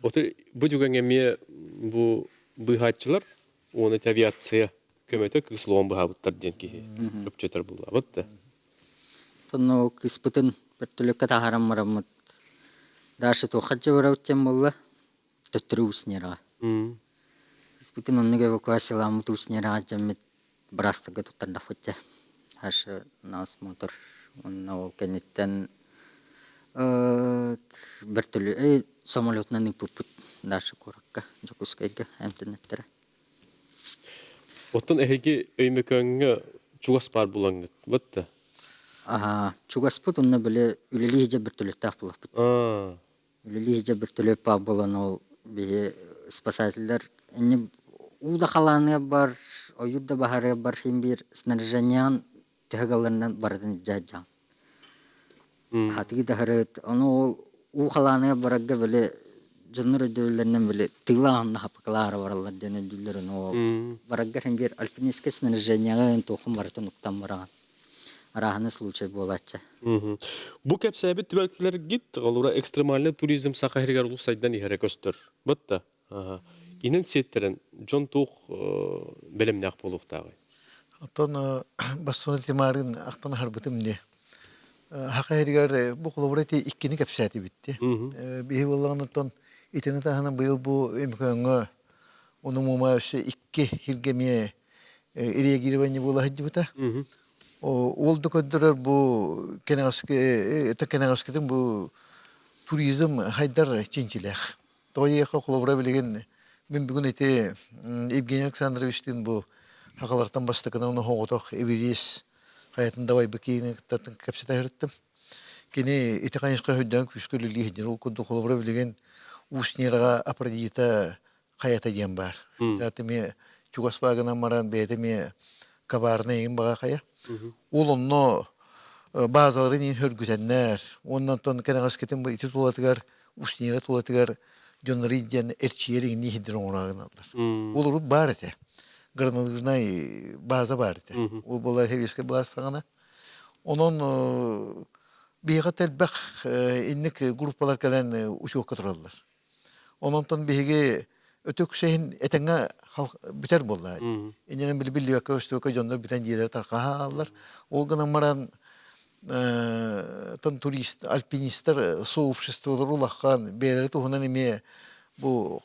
Отой бу түгэҥҥэ эмиэ бу быыһааччылар уонна авиация көмөтө кыыс лоон быһаабыттар диэн киһи чопчутар буллаабыт да. Онно кыыспытын вертолёкка таһааран бараммыт Даша туохха дьыбарабыт диэн буолла төттөрү Усть-Нераҕа. Кыыспытын оннук эвакуацияламмыт Усть-Нераҕа дьэммит быраастарга туттардахпыт дьэ. Даша на осмотр уонна ол кэнниттэн вертолет самолетунан ыыппыппыт Даша куоракка Дьокуускайга эмтэннэттэрэ. Оттон эһиги Өймөкөөҥҥө чугас баар булаҥҥыт бытта? Аһаа, чугаспыт онно били үлэлии сылдьар вертолеттаах буоллахпыт. Үлэлии сылдьар вертолет баар буолан ол биһи спасателлэр инни уу да халааныа бар, ойуур да баһарыа бар син биир снаряжениеҕын төһө галларынан барытын илдьэ сылдьаҕын. Хатыы да сырыт, ону ол уу халааныгар барарга били дьоннор өйдөбүллэринэн били тыылаах хаппыкылаары бараллар диэн өйдүүллэр ону ол барарга син биир альпинистское снаряжениеҕын туоххун барытын уктан бараҕын. Арааһына случай буолааччы. Бу кэпсээбит түбэлтэлэргит олора экстремальный туризм Саха сиригэр олус сайдан иһэрэ көстөр. Бытта. Инэн сиэттэрэн дьон туох бэлэмнээх буолуохтааҕый? Оттон бастакы Тимарын ахтан аһарбытым дии. Саха сиригэр бу холобура ити иккини кэпсээтибит дии. Биһи буоллаҕына оттон итини таһынан быйыл бу Өймөкөөҥҥө ону муома өссө икки сиргэ эмиэ реагирование буола сылдьыбыта. Ол да көрдөрөр бу кэнэҕэски кэнэҕэскитин бу туризм хайдар чинчилээх. Тоҕо диэххэ, холобура билигин мин бүгүн ити Евгений Александровичтыын бу сахалартан бастакынан оһоҕотох Эверест хайатын дабайбыт киһини кытта кэпсэтэ сырыттым. Кини ити хайысха өйдөөн күүскэ үлэлии сылдьар. Ол курдук холобура билигин Усть-Нераҕа Афродита хайата диэн баар. Аты эмиэ чугас баагынан баран бэйэтэ эмиэ коварный эҥин баҕа хайа. Ол онно базаларын иһин хөргүтэннэр. Уонна онтон кэнэҕэскитин ити тулатыгар Усть-Нера тулатыгар дьоннору илдьэн эрчийэр иҥни иһирдэр оҥорооҕуналлар. Ол урут баар этэ. Горнолыжнай база баар этэ. Ол буола сэбиэскэй былаас саҕана. Онон биһиэхэ элбэх инник группалар кэлэн учуокка тураллар. Онон биһиги өтөксөһүн этэҥҥэ бүтэр буолла. Иннинэн били биллибэккэ көстүбэккэ дьоннор бүтэн дьиэлэрэ тарҕаһааллар. Ол гынан баран тон турист, альпинистар сообществолар улахан бэйэлэрэ туһунан эмиэ бу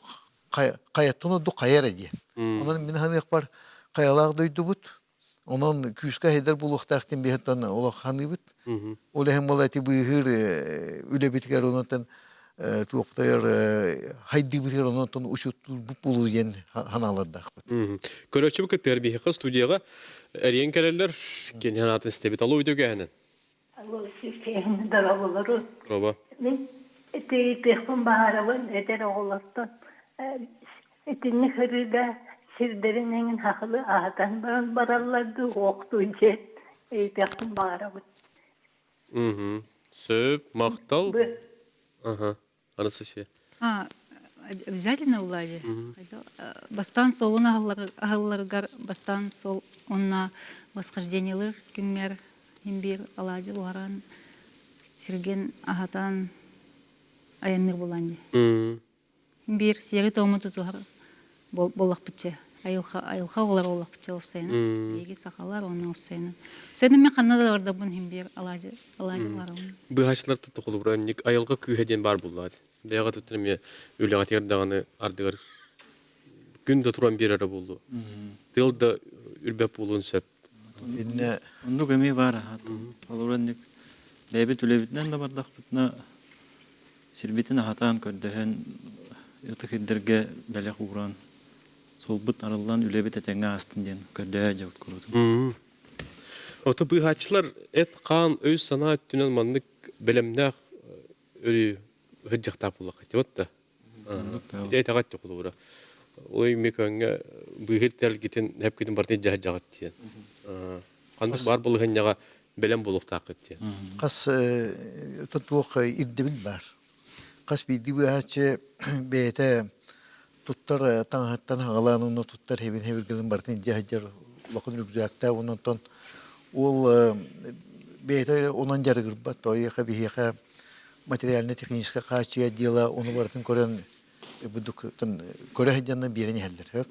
хайаттан ордук хайа эрэ диэн. Онон мин саныахпар хайалаах дойдубут. Онон күүскэ хайдар буолуохтаах диэн биһиттэн олох саныыбыт. Ол иһин буола ити быыһыыр үлэбитигэр онтон туохтайар хайдыыбытыгар онтон учуоттуурбут буолуу диэн санаалардаахпыт. Көрөөччү кыттыгар биһиэхэ студияҕа эрийэн кэлэллэр. Кини санаатын истэбит. Алло, үтүөкэһинэн. Алло, сүүстэһин дорооболору. Роба. Мин итиитиэхпин баҕарабын эдэр оҕолортон итинник ырыыга сирдэрин эҥин хахылы аһатан баран бараллар дуу, уохтуу дьиэн ыйытыахпын баҕарабын. Сөп, махтал. Ага. Анастасия. А, обязательно улади. Бастан солун аһылларыгар бастан сол онна восхождениелар күнгер имбир алаадьы буһаран сирген аһатан айанныр булан Биир сиэри-туому тутуһар буоллахпытча. Айылҕа айылҕа оҕолоро буоллахпытча уопсайынан. Биһиги сахалар уонна уопсайынан. Сөдүн мен ханна да бардабын иһин биир алаадьы алаадьы барабын. Быыһааччылар тутулубура инник айылҕа күүһэ диэн баар буоллаҕа. Бэйэҕэ туттар эмиэ үлэҕитигэр даҕаны ардыгар күн да туран биэрэрэ буолуо. Тыал да үрбэт буолуон сөп. Иннэ Оннук эмиэ баар аһаат. Холобура инник бэйэбит үлэбитинэн да бардахпытына Сирбитин аһатан, көрдөһөн, ытык ирдэргэ бэлэх ууран, суолбут арыллан үлэбит этэҥҥэ аастын диэн көрдөһө дьабыт куруутун. Ото быыһааччылар эт-хаан, өй-санаа өттүнэн маннык бэлэмнээх өрүү сылдьахтаах буоллахха вот да. Этэҕэт холобура. Ой мекөҥҥө быыһыр тэлгитин эпкитин бартын дьаһдьаҕыт диэн. Ханнык баар балаһыанньаҕа бэлэм буолуохтааххыт диэн. Хас туох ирдэбил баар. Хас биирдии быыһааччы бэйэтэ туттар таҥаһыттан хаҕалаан уонна туттар хэбин хэбиргэлин барытын илдьэ сылдьар улахан рюкзактаах онон ол бэйэтэ онон дьарыгырбат тоойуоха биһиэхэ материально-техническэй хааччыйа отдела ону барытын көрөн бурдук көрө сылдьанна биэрэн иһэллэр хөп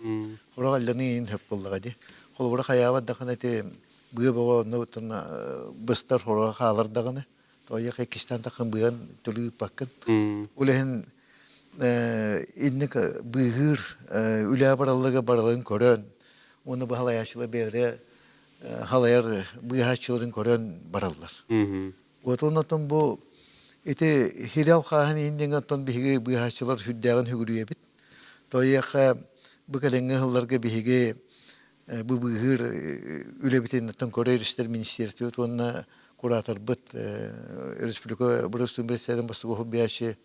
Хороҕ алланы иһин хөп буоллаҕа дии. Холобура хайаабат даҕаны ити быа бөҕө онно быстар хороҕо хаалар даҕаны. Тоойуох иккистээн таххан быан төлүү ыыппаккын. Ол иһин инник быыһыыр үлэ бараллыга баралын көрөн уонна бу халайааччылар бэйэлэрэ халайар быыһааччыларын көрөн бараллар. Вот оннотон бу ити хирэл хааһын иһин диэн оттон биһиги быыһааччылар сүрдээҕин сүгүрүйэбит. Тоойуохха бу кэлиҥҥи сылларга биһиги бу быыһыыр үлэбитин оттон көрөр-истэр министерствобыт уонна кураторбыт республика бырастыын председателин бастакы уһулбуйааччы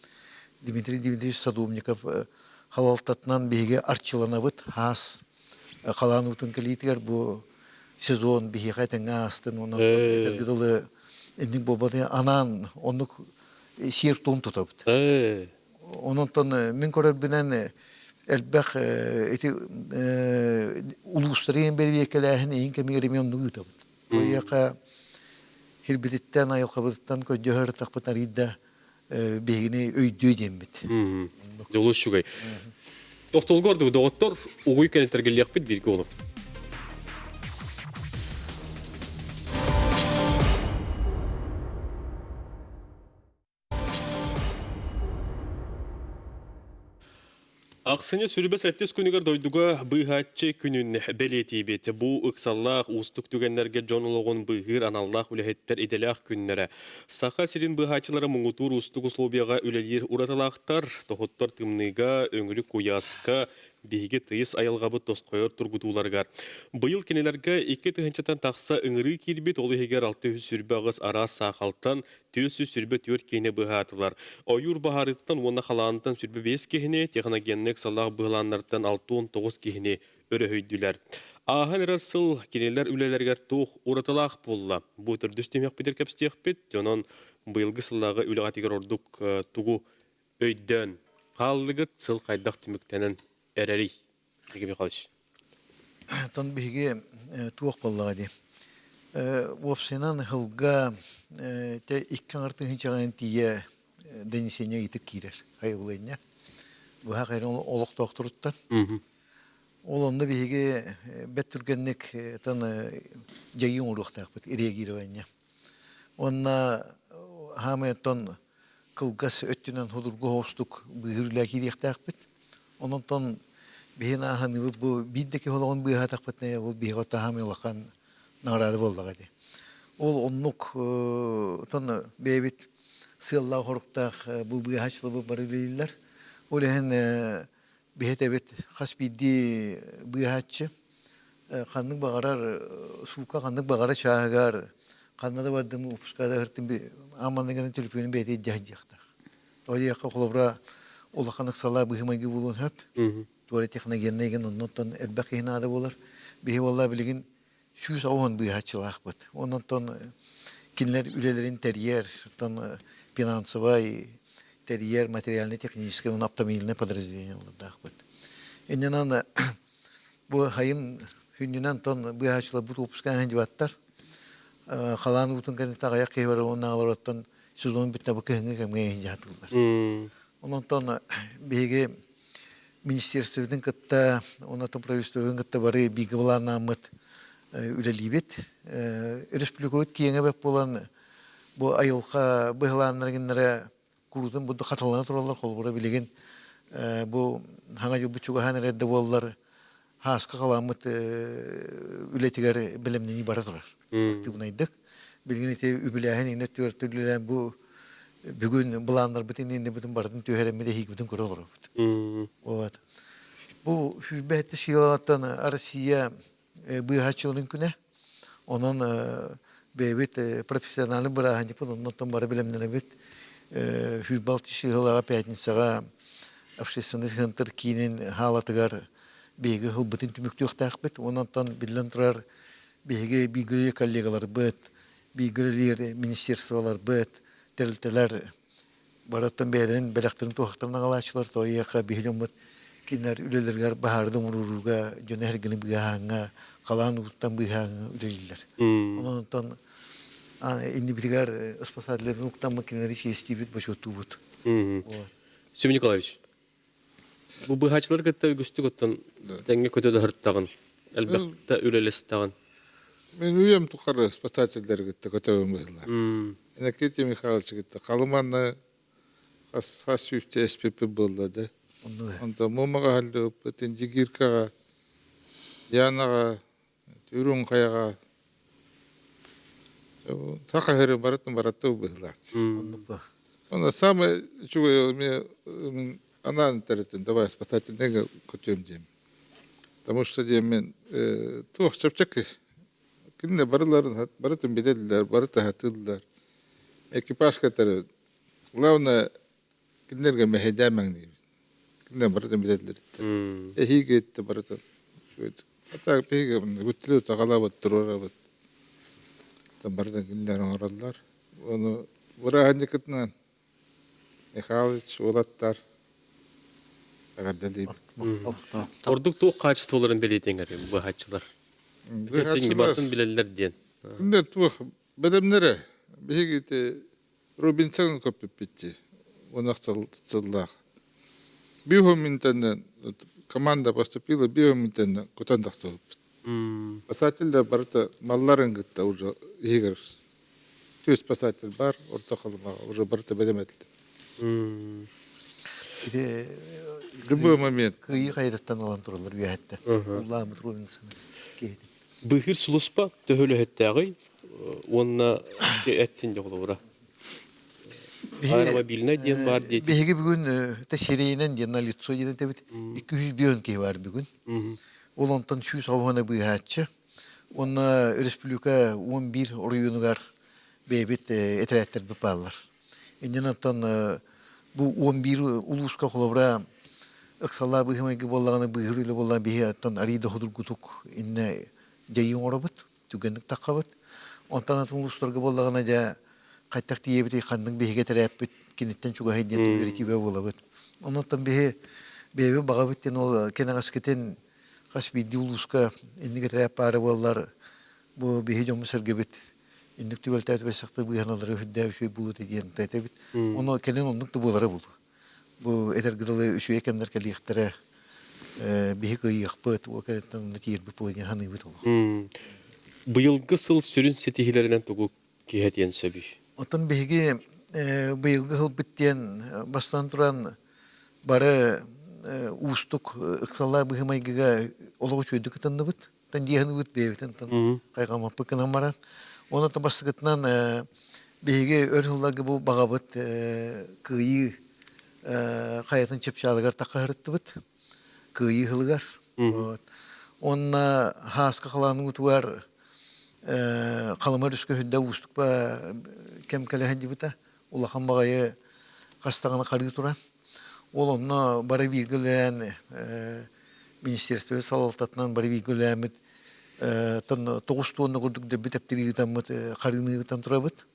Дмитрий Дмитриевич Садовников халалтатынан биһиги арчыланабыт хаас халаан уутун кэлиитигэр бу сезон биһиэхэ этэҥҥэ аастын уонна этэргэ дылы инник буолбатын анаан оннук сиэр-туом тутабыт. Онон мин көрөрбүнэн элбэх ити улуустарын бэрэбиэркэлээһин иһин кэмигэр эмиэ оннук ыытабыт. Эйиэхэ сирбититтэн, айылҕабытыттан көрдөһөр ытахпыт арыйда биһигини өйдүө диэммит. Дьолу үчүгэй. Тохтолго ордук доҕоттор угуй кэнэтэргэлиэхпит бииргэ олох. Ахсынньы сүрүбэ сэттис күнүгэр дойдуга быыһааччы күнүн бэлиэтиибит. Бу ыксаллаах, уустук түгэннэргэ дьон олоҕун быыһыыр аналлаах үлэһиттэр идэлээх күннэрэ. Саха сирин быыһааччылара муҥутуур уустук условияҕа үлэлиир уратылаахтар. Тоһуттар тымныыга, өҥүрүк куйааска, биһиги тыйыс айылҕабыт тосхойор тургутууларыгар. Быйыл кинилэргэ 2 тыһыынчаттан тахса ыҥырыы киирбит, ол иһигэр 628 араас саахалтан 424 киһини быһаатылар. Ойуур баһаарыттан уонна халаантан 25 киһини, техногеннай ыксаллаах быһылааннартан 69 киһини өрөһүйдүлэр. Ааһан эрэр сыл кинилэр үлэлэригэр туох уратылаах буолла? Бу төрдүс түһүмэхпитигэр кэпсиэхпит. Онон быйылгы сыллааҕы үлэҕитигэр ордук тугу өйдөөн хааллыгыт, сыл хайдах түмүктэнэн эрэрий? Сергей Михайлович. Тон биһиги туох буоллаҕа дии. Уопсайынан сылга те икки аҥар тыһыынчаҕа тиийэ донесение ыйытык киирэр айыллыанньа. Быһа хайран олохтоохторуттан. Ол онно биһиги бэт түргэнник тан дьайыы оҥоруохтаахпыт реагирование. Уонна хаамай оттон кылгас өттүнэн судургу соҕустук быыһыыр үлэ киириэхтээхпит. Онон биһин ааһыныбыт бу биир да киһи олоҕун быыһаатахпытына ол биһиэхэ таһаамай улахан наҕараада буоллаҕа дии. Ол оннук тон бэйэбит сыаллаах-соруктаах бу быыһааччыларбыт бары үлэлииллэр. Ол иһин биһэтэбит хас биирдии быыһааччы ханнык баҕарар суука ханнык баҕарар чааһыгар ханна да бардым выпускада ыһыртым ааманныгынан төлөпүөнүн бэйэтэ илдьэ сылдьыахтаах. Ойуохха холобура улахан ыксалаах быһыы-майгы буолуон сөп. Туора техногеннай гын оннуттан элбэх киһи наада буолар. Биһи буолла билигин 180 быыһааччылаахпыт. Онон кинилэр үлэлэрин тэрийэр, оттон финансовай, тэрийэр материально-техническэй уонна автомобильнай подразделениелардаахпыт. Иннинэн бу хайын хүннүнэн тон быыһааччыларбыт уоппускаан дьыбаттар. Халаан уутун кэнниттэн аҕыйах киһи бар уонна олороттон сезон бүттэ бу кыһыҥҥы кэмҥэ дьаһатыллар. Онон биһиги министерствобытын кытта уонна правительствобытын кытта бары бииргэ былааннааммыт үлэлиибит. Республикабыт киэҥэ бэт буолан бу айылҕа быһылааннара гиннэрэ куруутун бурдук хатылана тураллар. Холобура билигин бу хаҥа дьылбыт чугаһаан эрэр да буоллар хааска халаммыт үлэтигэр бэлэмнэнии бара турар. Актыыбынайдык. Билигин ити үбүлээһин иҥнэ өттүгэр үлэлээн бу бүгүн былааннарбытын иннибитин барытын түһэрэммит эһиигибитин көрө олоробут. Вот. Бу 107 сыалаттан Россия быыһааччыларын күнэ. Онон бэйэбит профессиональный бырааһынньыкпыт оннуттан бары бэлэмнэнэбит. Сүүрбэ сыалаҕа пятницаҕа общественный центр киинин хаалатыгар биһиги ылбытын түмүктүөхтээхпит. Онон биллэн турар биһиги бииргэ коллегаларбыт, бииргэ үлэлиир министерстволарбыт, тэрилтэлэр барыттан бэйэлэрин бэлэхтэрин туһахтарын аҕалааччылар тоойуохха биһи дьоммут кинилэр үлэлэригэр баһаарды оҥорууга дьону эргини быыһааҥҥа халаан ууттан быыһааҥҥа үлэлииллэр. Онон онтон иннибитигэр спасателлэрин уктаммыт кинилэри чиэстиибит, бочуоттуубут. Семен Николаевич, бу быыһааччылары кытта үгүстүк оттон тэҥҥэ көтө да сырыттаҕын, элбэхтэ үлэлэстэҕин. Мен үйэм тухары спасателлэри кытта көтөбүн быһыылаах. Иннокентий Михайлович кытта Халыманна хас хас сүүстэ эспиппит буолла да. Онтон Муомаҕа аһыллыбыппыт, Индигиркаҕа, Янаҕа, Үрүҥ Хайаҕа саха сирин барытын баратта быһыылаах. Онно самый үчүгэй мне анаан этэритин давай спасательныйга көтүөм диэм. Потому что диэммин туох чэпчэки кинилэр барыларын барытын билэллэр, барыта сатыыллар. Экипаж кэтэр главное кинилэргэ мэһэйдээмэҥ диибин. Кинилэр барытын билэллэр. Эһиги итте барытын. А так биһиги бүттүлү таҕалабыт, туруорабыт. Барытын кинилэр оҥороллор. Ону бырааһынньыкытынан Михайлович уолаттар эҕэрдэлиибит. Ордук туох хаачыстыбаларын бэлиэтиэҥ быһааччылар? Быһааччылар билэллэр диэн. Кинилэр туох бэлэмнэрэ биһиги ити Робинсон көппүппүт дии уонах сыллаах. Био минутанан команда поступила био минутанан кутан тахсыбыппыт. Спасателлэр барыта малларын кытта уже иһигэр түс спасатель бар орто халымаҕа уже барыта бэлэм этилэр. Ити Любой момент. Кыайыы хайатыттан ылан тураллар үөһэттэн. Улааммыт Робинсоны киһитин. Быыһыыр сулуспа төһөлөһөттөөҕүй уонна эттин дьоҕулуура? Аэромобильнай диэн баар диэтин. Биһиги бүгүн те сирейинэн диэн на лицо диэн этэбит. 205 киһи бар бүгүн. Ол онтон 190 быыһааччы. Уонна республика 11 оройуонугар бэйэбит этэрээттэрбит бааллар. Иннин оттон бу 11 улууска холобура ыксаллаах быһыы-майгы буоллаҕына быыһыыр үлэ буоллаҕына биһи оттон арыый да судургутук иннэ дьайыы оҥоробут, түгэнник таххабыт. Онтон атын улуустарга буоллаҕына дьэ хайтах тиийэбитий, ханнык биһиги этэрээппит киниттэн чугаһый диэн үөрэтиибэ буолабыт. Онон биһи бэйэбит баҕабыт диэн ол кэнэҕэскитин хас биирдии улууска инник этэрээп баара буоллар бу биһи дьоммут-сэргэбит инник түбэлтэ түбэсэхтэ быыһаналары үрдээх үчүгэй буолуо диэн этэбит. Ону кэлин оннук да буолара буолуо. Бу этэргэ дылы үчүгэй кэмнэр кэлиэхтэрэ биһи кыайыахпыт, ол кэнниттэн онно тиийэрбит буолуо диэн саныыбыт олох. Быйылгы сыл сүрүн ситиһиилэринэн тугу киһэтиэн сөбүй? Оттон биһиги быйылгы сылбыт диэн бастаан туран бары уустук ыксаллаах быһыы-майгыга олох үчүгэйдик кытынныбыт. Тан диэһиныбыт бэйэбитин тан хайҕаммаппыт гынан баран. Онон бастакытынан биһиги өр сылларга бу баҕабыт кыайыы хайатын чыпчаалыгар таххаһырыттыбыт. Кыайыы сылыгар. Уонна хааска халааныбытыгар Халыма өрүскэ үрдэ уустукпа кэм кэлэ сылдьыбыта. Улахан баҕайы хас даҕаны харыы туран. Ол онно бары бииргэ үлэлээн министерство салалтатынан бары бииргэ үлэлээммит 9 тонна курдук дэлби тэптири ыытаммыт харыыны ыытан турабыт.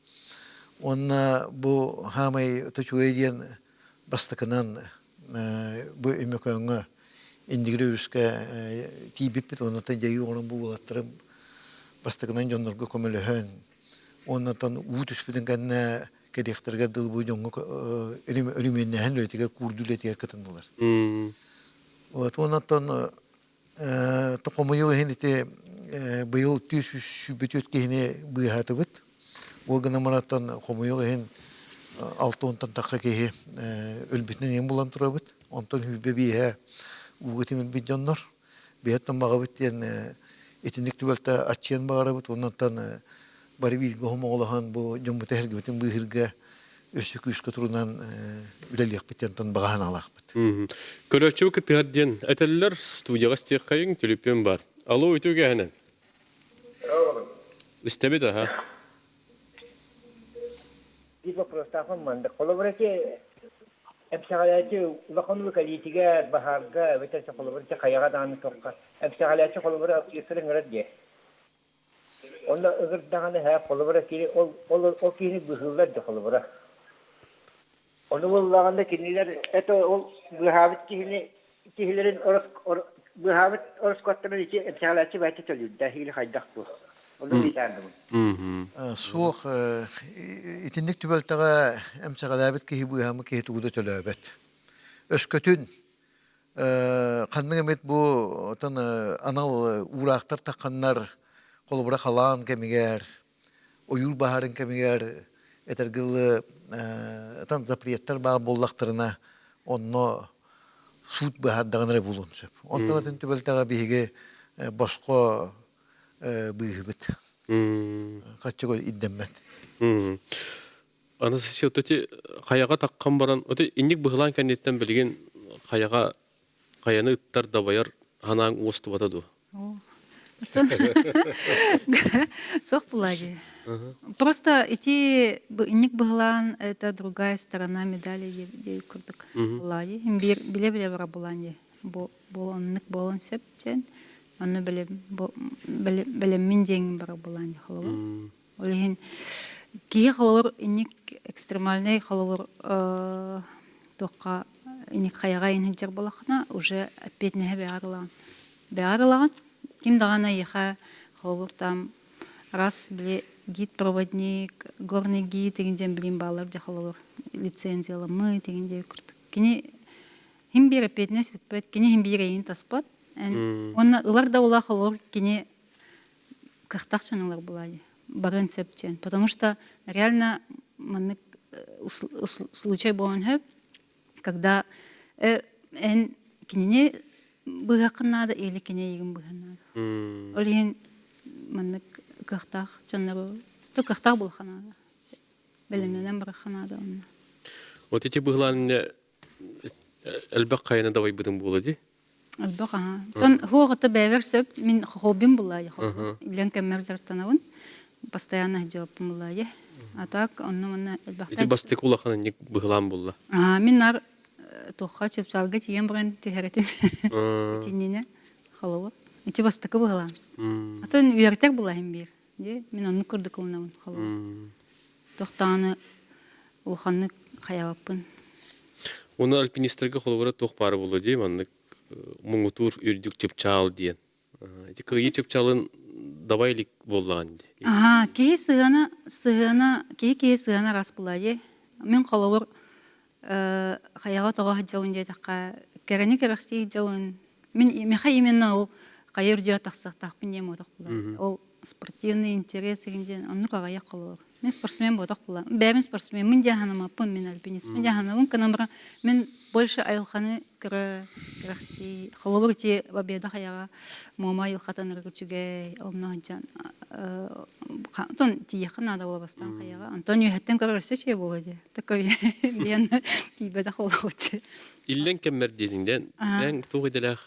Уонна бу хаамай үчүгэй диэн. бастакынан бу Өймөкөөҥҥө Индигири өрүскэ тиийбиппит уонна дьайыы оҥорон бу уолаттарым бастакынан дьоннорго көмөлөһөн уоннатан уу түспүтүн кэннэ кэлиэхтэригэр дылы бу дьоҥҥо өрүмүөннэһэн үлэтигэр куурдуу үлэтигэр кытыннылар. Вот уоннаттан хомойуох иһин ити быйыл 324 киһини быыһаатыбыт. Ол гынан баран хомойуох иһин 60-тан тахса киһи өлбүтүнэн иһин булан турабыт. Онтон сүүрбэ биэһэ ууга тимирбит дьоннор. Биһэттэн баҕабыт диэн итинник түбэлтэ аччыан баҕарабыт. Оннуттан бары бииргэ хомоҕолоһон бу дьоммут эһэргибитин быыһыырга өссө күүскэ турунан үлэлиэхпит диэн баҕа санаалаахпыт. Көрөөччү кыттыһар диэн этэллэр, студияҕа истиэххэйиҥ, түлүпүөн бар. Алло, үтүө кээһинэн. Истэбит аха. Биир боппуруостаахпын маннык. Холобура ити эмсэҕэлээччи улахан уу кэлиитигэр, баһаарга эбэтэр холобура ити хайаҕа даҕаны туохха эмсэҕэлээччи холобура общество ыҥырар диэ. Онно ыҥырдаҕына һэ холобура кини ол ол ол киһини быыһыыллар дии холобура. Ону буллаҕына кинилэр это ол быыһаабыт киһини киһилэрин быыһаабыт ороскуоттарын ити эмсэҕэлээччи бэйэтэ төлүүрдэ или хайдах дуо? Ону ыйытаардыбын. Суох, итинник түбэлтэҕэ эмсэҕэлээбит киһи быыһаммыт киһи тугу да төлөөбөт. Өскөтүн Ханнык эмит бу отон анал уураахтар тахханнар холобура халаан кэмигэр, ойуур баһаарын кэмигэр этэргэ дылы отон запреттар баар буоллахтарына онно суут быһаардаҕына эрэ буолуон сөп. Онтон атын түбэлтэҕэ биһиги босхо быыһыбыт. Хаччы ирдэммэт. Анастасия, вот эти хайаҕа таххан баран, вот инник быһылаан кэнниттэн билигин хайаҕа хайаны ыттар дабайар ханаан уостубата дуо? Суох булади. Просто ити инник быһылаан это другая сторона медали дии курдук булади. Биле-биле бара булан ди. Бу оннук буолан сөп диэн. Онно билеммин диэҥин бара булан ди холобур. Ол иһин киһи холобур инник экстремальнай холобур туохха инник хайаҕа иһин сылдьар буоллаххына уже эппиэтинэһи бэйэҕэр ылаҕын. Бэйэҕэр ылаҕын. Ким даҕаны эйиэхэ холобур там раз били гид-проводник, горный гид игин диэн билим бааллар дьэ холобур лицензияламмыт игин диэн курдук. Кини хим биир эппиэтинэс сүкпэт, кини хим биир эйигин таспат. Уонна ылар да ула холобур кини кыахтаах дьон буолаайы барыан сөп диэн потому что реально маннык случай буолан сөп когда эн кинини быһыаххын наада или кини эйигин быһыан наада ол иһин маннык кыахтаах дьоннору то кыахтаах буолуохха наада бэлэмнэнэн барыахха наада онно вот ити быһылаан элбэх хайаны дабайбытым буола дии Элбэх аһа. Оттон хуох ото бэйэбэр сөп мин хоббим буллаайы хоббим. Илэн кэммэр дьарыктанабын. Постоянно сдьуоппун буллаайы. А так онно манна элбэхтэ. Ити бастакы улахан инник быһылаан булла. Аа мин нар туохха чыпчаалга тиийэн баран түһэр этим. Итиннинэ холобур. Ити бастакы быһылаан. Атын үөрэтэр булаһым биир. Дии мин оннук курдук ылынабын холобур. Тохтааны улаханнык хайабаппын. Уонна альпинистарга холобура туох баара буолуо дии маннык муҥутуур үрдүк чыпчаал диэн. Ити кыайыы чыпчаалын дабай илик буоллаҕын дии. Аха, киһи сыһыана, сыһыана, киһи киһи сыһыана рас буолаа дии. Мин холобур хайаҕа тоҕо сылдьабын диэтэххэ, кэрэни кэрэхсии сылдьабын. Мин миэхэ именно ол хайа үрдүгэр тахсыахтаахпын диэн буотах буолар. Ол спортивный интерес игин диэн оннук аҕыйах холобур. Мин спортсмен буотах буолар. Бэйэм спортсменмын диэн санаммаппын, мин альпинистпын диэн санабын гынан баран мин больше айылҕаны көрө кэрэхсии. Холобур ити Победа хайаҕа Муома айылҕатын үчүгэй, онно сылдьан онтон тиийиэххэ наада буола бастаан хайаҕа. Онтон үөһэттэн көрөр өссө үчүгэй буолуо дии. Такой диэн тиийбэтэх буолуохчу. Иллэҥ кэммэр диэтиҥ бэйэҥ туох идэлээх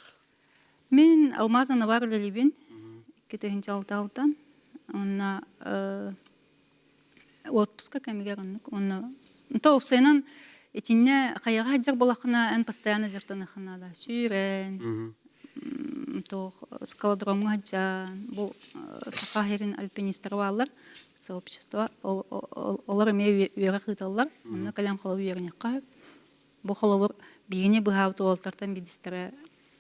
Мин алмаз анабар үлэлиибин. 2006 алтан. Онно отпуска кэмигэр оннук. Онно то уопсайынан итиннэ хайаҕа сылдьар буоллаххына эн постоянно дьарыктаныаххын наада. Сүүрэн, туох скалодромҥа сылдьан, бу Саха сирин альпинистара бааллар, сообщество, олор эмиэ үөрэх ыыталлар. Онно кэлэн холобур үөрэниэххэ сөп. Бу холобур биһигини быһаабыт уолаттартан биирдэстэрэ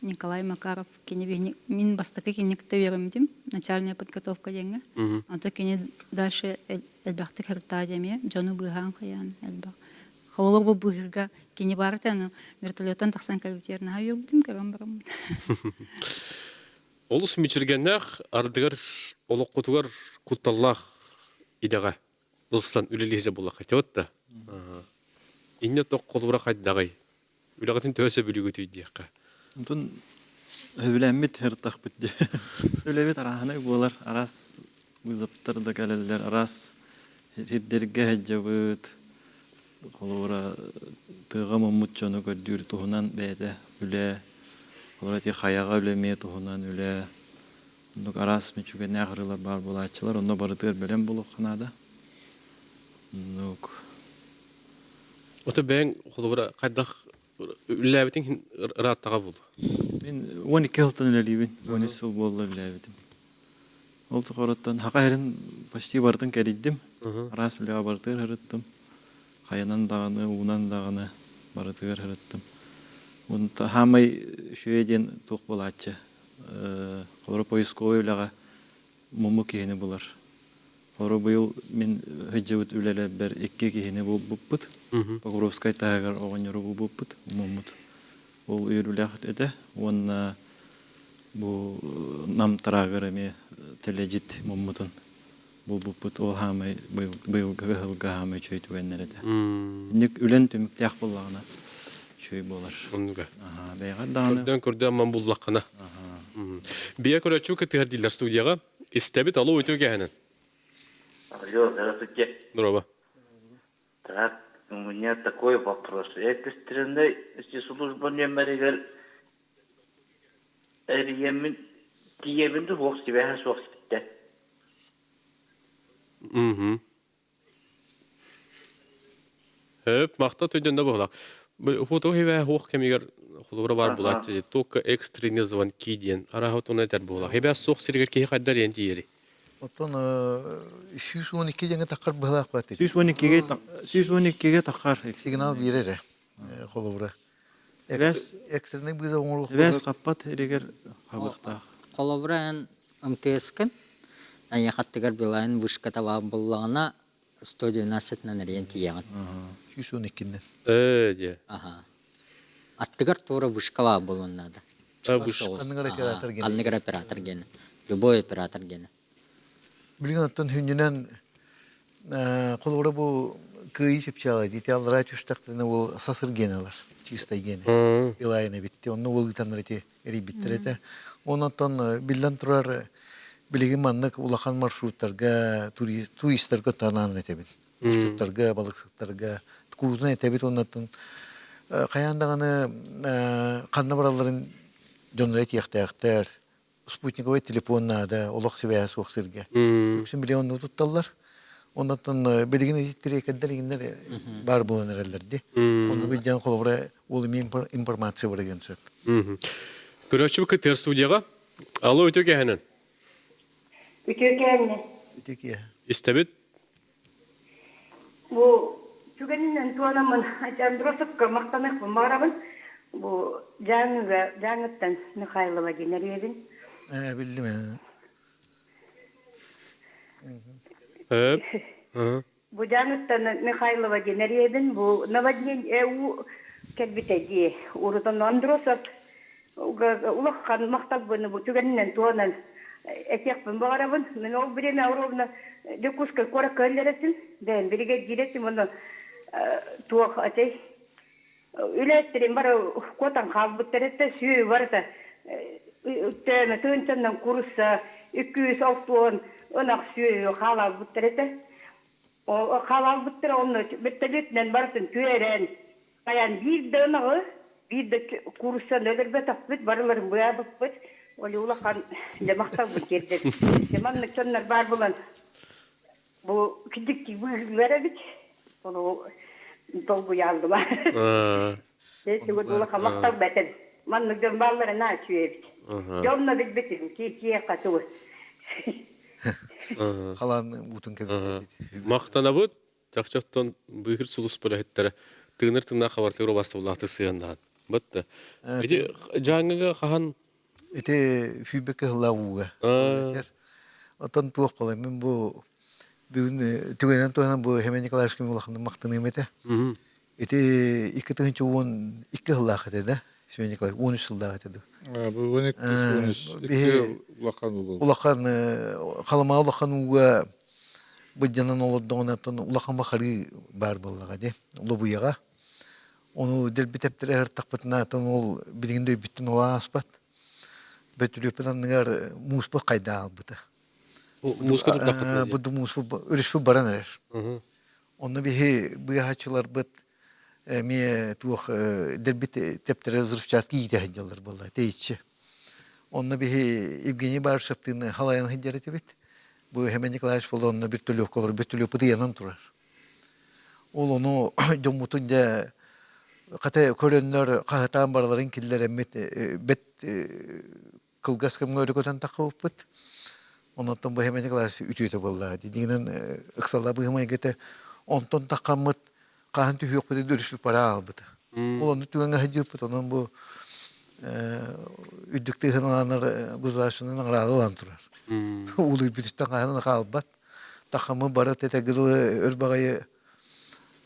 Николай Макаров кини биһини мин бастакы кинини кытта үөрэммитим начальная подготовка диэҥҥэ. Онтон кини дальше элбэхтик харытаа эмиэ дьону быыһаан хайаан элбэх. Холобур бу быыһырга кини баарыта аны вертолеттан тахсан кэлбитигэр наһаа үөрбүтүм көрөн бараммын. Олус мүччүргэннээх ардыгар олоххутугар кутталлаах идэҕэ ылсан үлэлиһэ буоллахха вот да. Инньэ тох холобура хайдаҕый? Үлэҕитин төһө сөбүлүүгүтүй диэххэ. Онтон сөбүлээммит ыртахпыт дии. Үлэбит арааһынай буолар, араас вызовтар да кэлэллэр, араас сирдэргэ сылдьабыт. Холобура, тыаҕа муммут дьону көрдүүр туһунан бэйэтэ үлэ, холобура ити хайаҕа үлэ эмиэ туһунан үлэ. Оннук араас мүччүгэннээх ырыалар баар буолааччылар, онно барытыгар бэлэм буолуохха наада. Оннук. Ото бэйэҥ холобура хайдах үлэлээбитиҥ иһин ырааттаҕа буолуо. Мин 12 сылтан үлэлиибин. 13 сыл буолла үлэлээбитим. Ол тухарыттан хака иһэрин почти барытын кэрийдим. Араас үлэҕэ барытыгар сырыттым. Хайанан даҕаны, уунан даҕаны барытыгар сырыттым. Онто хаамай үчүгэй диэн туох буолааччы. Холобура поисковай үлэҕэ муму киһини булар. Холобура быйыл мин сылдьыбыт үлэлэрбэр икки киһини булбуппут. Покровскай таһыгар оҕонньору булбуппут, муммут. Ол үөрүүлээх этэ уонна бу Нам тараагар эмиэ тэлэдьит муммутун булбуппут. Ол хаамай быйылгы ыһылга хаамай үчүгэй түгэннэр этэ. Инник үлэн түмүктээх буоллаҕына үчүгэй буолар. Оннуга. Аха, бэйэҕэр даҕаны. Көрдөөн көрдөөн ман буллаххына. Бия көрөөччү кытыһар дииллэр студияҕа. Истэбит, алло, үтүө кэһэнэн. Алло, здравствуйте. Здорово. Так, у меня такой вопрос. Экстренный служба нүөмэригэр эрийэммин тиийэбин да суох сибээһэ суох ситтэ. Мгм. Хөп, махта төдөн да буолар. Фото хибэ хуох кэмигэр холобура баар булааччы только экстренные звонки диэн арааһа туна этэр буолар. Хибэ суох сиригэр киһи хайдар диэн тиийэри. Оттон 112 диэҥэ таххар быһалаах баат. 112-ге 112-ге таххар. Сигнал биэрэр холобура. Эбэс Экстренный вызов оҥоруох Эбэс хаппат иригэр хабыахтаах. Холобура эн МТС-кын айахаттыгар Билайн вышката баар буоллаҕына 112-нан эрийэн тиийэҕин. 112-нэн. Ээ диэ. Аха. Аттыгар туора вышка баар буолуон наада. Ханныгар оператор гена. Ханныгар оператор гена. Любой оператор гена. Билигин оттон хүннүнэн холобура бу кыайыы чыпчаала дии аллараа түстэхтэринэ ол сасыр геналар чистай гене Билайна битти онно ол ыытаннар ити эрийбиттэр этэ онон биллэн турар билигин маннык улахан маршруттарга туристарга танаан этэбин булчуттарга балыксыттарга куруутун этэбит оннаттан хайаан даҕаны ханна баралларын дьоннор этиэхтээхтэр спутниковай телефон наада, олох сибээһэ суох сиргэ. Үксүн билигин оннук тутталлар. Оннуттан билигин ититтэр игиннэр баар буолан эрэллэр ди. Оннук илдьэн холобура ол эмиэ информация барыгын сөп. Көрөөччү кытыар студияҕа. Алло, үтүө кэһэнэн. Үтүө кэһэннэ. Үтүө киэһэ. Истэбит. Бу түгэнинэн туонаммын Андросовка махтаныахпын баҕарабын. Бу Дьааҥыга Дьааҥыттан Михайлова диэн эрийэбин. Ээ, биллим ээ. Эп. Ага. Бу Дьааҥыттан Михайлова диэн эрийэбин. Бу наводнение уу кэлбитэ дии. Урут онно Андросов улахан махталбын бу түгэнинэн туонан этиэхпин баҕарабын. Мин ол время ровно Дьокуускай куоракка өллөрөтүм. Бэйэм биригэдьиир этим онно туох этэй үлэһиттэрим бары куотан хаалбыттар этэ сүөһү барыта төөнө тыынчаннан курусса 260 ынах сүөһү хаалаабыттар этэ. Хаалаабыттара онно вертолетинэн барытын түһэрэн Хайаан биир да ынаҕы, биир да кууруссаны өлөрбөтөхпүт, барыларын быаабыппыт. Ол улахан дьэ махталбын тиэрдэбин. Дьэ маннык дьоннор баар буолан бу кидиктии быыһыылар эбит. Ону долгуйааллыма. Дьэ сигурд улахан махтал бэтэн. Маннык дьон бааллара наһаа үчүгэй эбит. Дьонно билбитим, киэхэ тугу. Халаан уутун кэбиһэр. Махтанабыт. Чахчы оттон быыһыр сулус үлэһиттэрэ. Тыынар тыыннаах хабартыгар убастабылаахтык сыһыаннаһан. Бытта. Ити Дьааҥыга хаһан Ити сүүрбэккэ сыллаах ууга. Оттон туох буолай мин бу бүгүн түгэнэн туһанан бу Хемен Николаевичка улаханнык махтаныам этэ. Ити 2012 сыллаах этэ да, Семен Николаевич, 13 сыллаах этэ дуу. Бу 12 13 улахан уу. Улахан халыма улахан ууга быдьанан олордоҕуна улахан бахарыы баар буоллаҕа дии, Лобуйаҕа. Ону дэлби тэптэрэ сырыттахпытына, оттон ол билигин да өйбүттэн ол ааспат. Бөтүрүөппүт анныгар мууспут хайда аалбыта. Мууска турдахпытына Бу мууспут өрүспүт баран эрэр. Онно биһи быыһааччыларбыт эмиэ туох дэлби тэптэрэ взрывчатка иитэ сылдьаллар буолла тэйиччи. Онно биһи Евгений Барышевтыын халайан сылдьар этибит. Бу Хемен Николаевич буолла онно вертолетка олорор, вертолеппут ыйанан турар. Ол ону дьоммутун дьэ хата көрөннөр хаһытаан барыларын киллэрэммит бэт кылгас кэмҥэ өрө көтөн таххыбыппыт. Онтон бу Хемен Николаевич үтүөтэ буолла. Дигинэн ыксалла быһымайгыта онтон таххаммыт хаһан түһүөхпүт өрүспүт бара аалбыта. Ол онну түгэҥҥэ сылдьыппыт онон бу үрдүк тыаһын государственный награда ылан турар. Улуйбутуттан хаһан хаалбат. Тахамы бары тэтэгилы өр баҕайы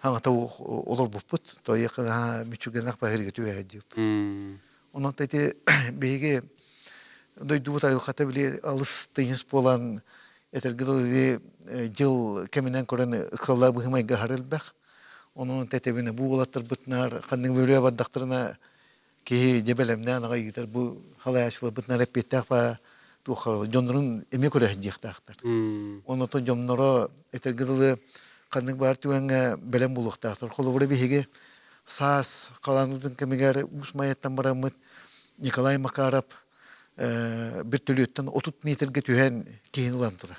хаҥата олорбуппут. Тойыкына мүчүгэнэх баһырга түбэһэ диэппит. Онон ити биһиги дойдубут айылҕата били алыс тыйыс буолан этэргэ дылы дьыл кэминэн көрөн ыксаллаах быһымайга аһар элбэх. Онон тэтэбинэ бу уолаттарбытынаар ханнык бөрүө бардахтарына киһи дьэ бэлэмнээн аҕай ыытар бу халайааччыларбытынан эппиэттээх баа туохха дьоннорун эмиэ көрө сылдьыахтаахтар. Оннотон дьонноро этэргэ дылы ханнык баар түгэҥҥэ бэлэм буолуохтаахтар. Холобура биһиги саас халаанытын кэмигэр Уус Майаттан бараммыт Николай Макаров бөртөлүөттэн 30 метргэ түһэн киһини ылан турар.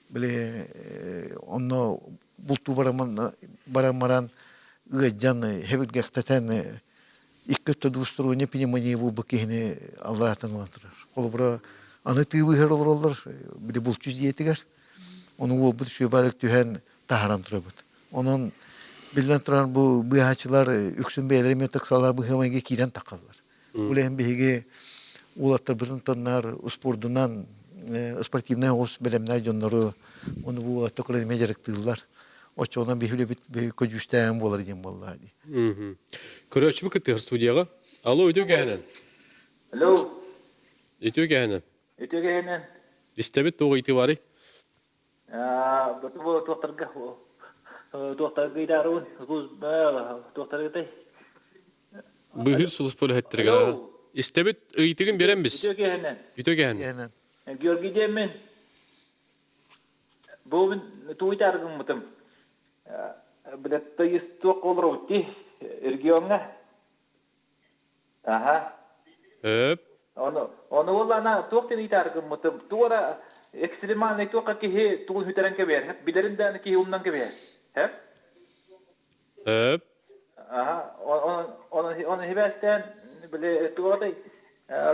Били онно бултуу баран баран ыалдьан хэбиргэхтэтэн икки өттө двусторонняя пневмония буолбут киһини алларааттан ылан турар. Холобура, аны тыы быыһар олороллор, били булчу дьиэтигэр. Ону уолбут үчүгэй түһэн таһааран турабыт. Онон биллэн туран бу быыһааччылар үксүн бэйэлэрэ эмиэ ыксалаах быһыы-майгы киирэн таххаллар. Ол иһин биһиги уолаттарбытын тоннаар успуордунан спортивнай оҕус бэлэмнээх дьоннору ону бу уолаттар көрөн эмиэ дьарыктыыллар. Оччоҕунан биһи үлэбит көдьүүстээҕин буолар диэн буоллаҕа дии. Көрөөччүбүт кыттыһар студияҕа. Алло, үтүө кэһэнэн. Алло. Үтүө кэһэнэн. Үтүө кэһэнэн. Истэбит туох ыйытыы барый? Бу туохтарга туохтарга ыйдаарыбын туохтаргытай? Быыһыыр сулуспа үлэһиттэригэр истэбит ыйытыгын биэрэн бис. Үтүө кэһэнэн. Үтүө кэһэнэн. Георгий диэммин. Бу мин тугуй гыммытым. Билетта туох олоробут дии региоҥҥа. Аха. Өп. Ону ону буоллаана туох диэн ыйытаары гыммытым. Туора экстремальный туохха киһи тугун сүтэрэн кэбиһэр. Билэрин да киһи умнан кэбиһэр. Хэп? Өп. Аха. Оны оны хибэстээн били туотай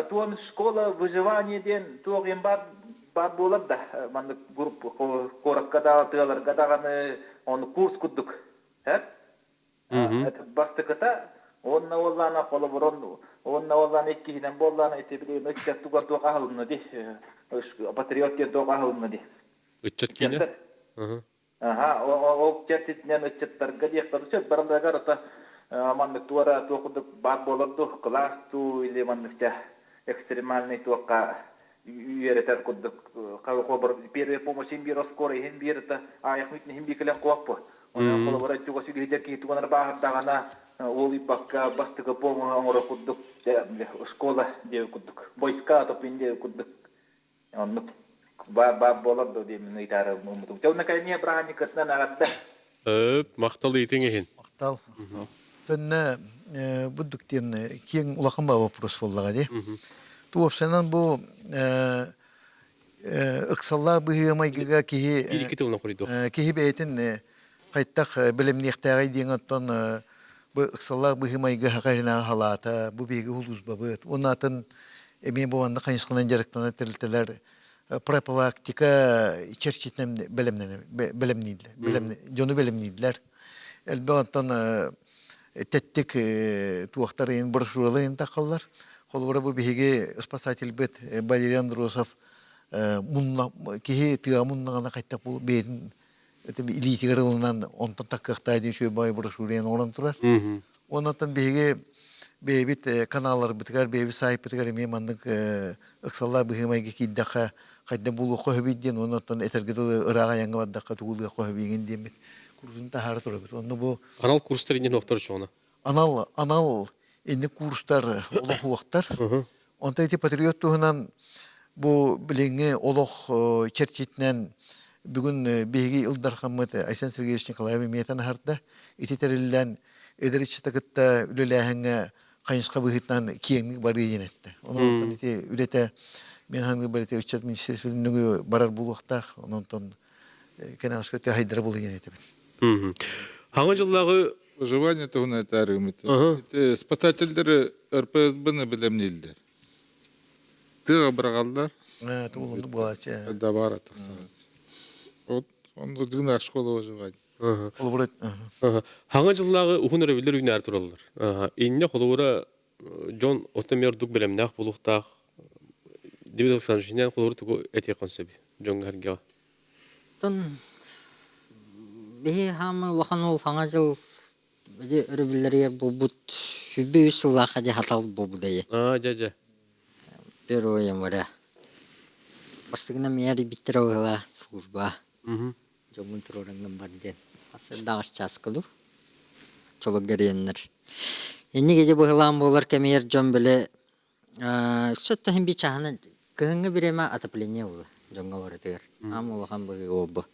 туон школа выживания диэн туох им бар бар буолар да маннык групп куоракка да тыаларга даҕаны ону курс курдук. Хэп? Бастакыта уонна уоллаана холобурун уонна уоллаана иккиһинэн буоллаана ити били ыччат тугар туох аһылынна ди патриот диэн туох аһылынна ди Ыччат киинэ? Аха, ол чэрчитинэн ыччаттарга диэххэ сөп барыларыгар ата маннык туора туох курдук баар буолар дуу, кылаас дуу или маннык экстремальный туохха үөрэтэр курдук первая помощь иһин биир оскуола иһин биир это аайах мүтүн иһин биир кэлэн куоппу. Онон холобура чугас үгүһүдэр киһи тугунар бааһырдаҕына уол ыйбакка бастакы помощь оҥоро курдук школа диэби курдук войска топин диэби курдук оннук баар баар буолар дуо диэмин ыйытаары муммутум. Дьэ уонна кэлин бырааһынньыккытынан эҕэрдэ. Махтал ыйытыҥ иһин. Махтал. Төннө буддук диэн киэҥ улахан ба вопрос буоллаҕа дии. Туопсанан бу ыксаллаах быһыы майгыга киһи киһи бэйэтин хайтах бэлэмниэхтээҕий диэн оттон бу ыксаллаах быһыы майгы хахаринааҕы халаата бу биһиги улуусбабыт уонна атын эмиэ бу манна хайысханан дьарыктанар тэрилтэлэр профилактика чэрчитинэн бэлэмнииллэр, дьону бэлэмнииллэр. Элбэх оттон. Тэттик туохтар иһин брошюралар иһин таххаллар. Холобура бу биһиги спасательбыт Валерий Андросов мунна киһи тыа муннаҕына хайтах бу бэйэтин илиитигэр ылынан онтон таккыахтаа диэн үчүгэй баҕайы брошюраны оҥорон турар. Оннуттан биһиги бэйэбит каналларбытыгар, бэйэбит саайпытыгар эмиэ маннык ыксаллаах быһыы-майгы киирдэххэ хайда булуохха сөбүй диэн, оннуттан этэргэ дылы ыраах айаҥҥа бардахха тугу ылыахха сөбүйгин диэммит курсун таһаара турабыт. Онно бу Анал курстар иннин охтор чоҕуна. Анал анал инник курстар олохуохтар. Онтон ити патриот туһунан бу билиҥҥи олох чэрчитинэн бүгүн биһиги Ил Дархаммыт Айсен Сергеевич Николаев эмиэтэн аһарда. Ити тэриллэн эдэр ыччаты кытта үлэлээһиҥҥэ хайысха быһыытынан киэҥник барыы диэн эттэ. Онон ити үлэтэ мен ханыгы ити ыччат министерствотын барар буолуохтаах. Онон кэнэҕэскэ өттө хайдара буолуо диэн этэбин. Хаҥа дьыллааҕы Выживание туһунан этаарыгымыт. Ити спасательдары РПСБ-ны билэмнииллэр. Тыаҕа быраҕаллар. Тугулунду буолааччы. Дабара тахсар. Вот он дына школа выживания. Хаҥа дьыллааҕы уһун өрөбүллэр үүнээр тураллар. Инньэ холобура дьон оттон эмиэ ордук бэлэмнээх буолуохтаах. Дмитрий Александрович, инньэ холобура тугу этиэххин сөбүй дьоҥҥо-сэргэҕэ? Оттон биһи хаамыы улахан уол Саҥа дьыл ити өрөбүллэригэр буолбут 23 сыллаахха дьэ хатал буолбута дии. Аа, дьэ, дьэ. Первое января. Бастакынан миэхэ эрийбиттэрэ быһыылаах служба. Дьоммун туруоран бар диэн. Сырдаҕас чааска дуу чолук эрийэннэр. Инник ити быһылаан буолар кэмигэр дьон били Өссө иһин биир чааһынан кыһыҥҥы бириэмэ отопление буолла дьоҥҥо барытыгар. Аам улахан быһыы буолбу.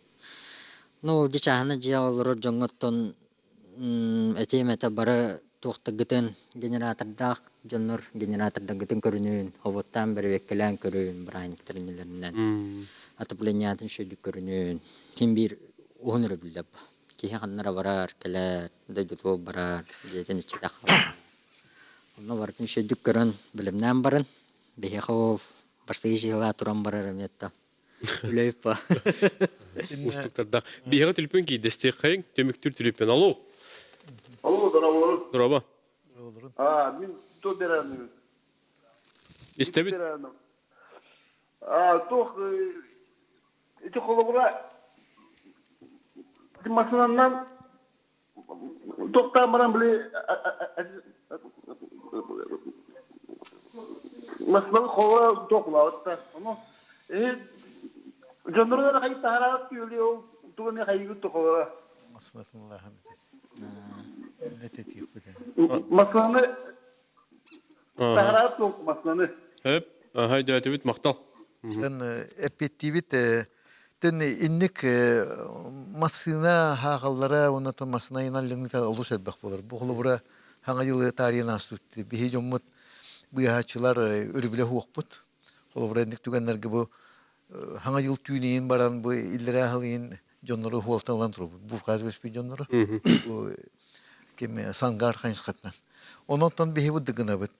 Ну ол дьи чааһына дьиэ олорор дьоҥҥо оттон этиэм этэ бары туохтаргытын генератордаах дьоннор генератордаргытын көрүнүүн, хобуоттаан бэрэбиэккэлээн көрүүн бырааһынньыктар иннилэринэн отоплениятын үчүгэйдик көрүнүүн ким биир уһун өрөбүллэр бу. Киһи ханна эрэ барар, кэлэр, дойдутугар барар, дьиэтин иччитэх хаалар. Онно барытын үчүгэйдик көрөн, бэлэмнээн баран, биһиэхэ ол бастакы дьыала туран барар эмиэ да үлэбит ба. Устуктардаах. Биһиэхэ түлүпүн киирдэстиэххэйиҥ, түмүктүүр түлүпүн. Алло. Алло, здорово. Здорово. А, мин то бераныгын. Истэбит. А, туох ити холобура массыынанан Тохтоон баран били Москваны холо туохулаабыт да. Ону дьоннору эрэ хайы таһараат күөлү ол тугу эмэ хайыгыт тохолоро. Массыынатын этиэхпит. Москваны таһараат туох Москваны. Хөп, аха өйдөөтүбүт махтал. Тэн эппиэттиибит тэн инник массыына хаахаллара уонна массыына иналлыныта олус элбэх буолар. Бу холобура хаҥа дьылы таарыйан ааспыт. Биһи дьоммут быыһааччылар өрүбүлэ уохпут. Холобура инник түгэннэргэ бу хаҥа дьыл түүнүн баран бу иллэрээ аһылыйын дьоннору хуолтан ылан турбут. Буфказ бэспит дьоннору. Бу ким Сангаар хайысхатынан. Онон биһи бу дыгынабыт.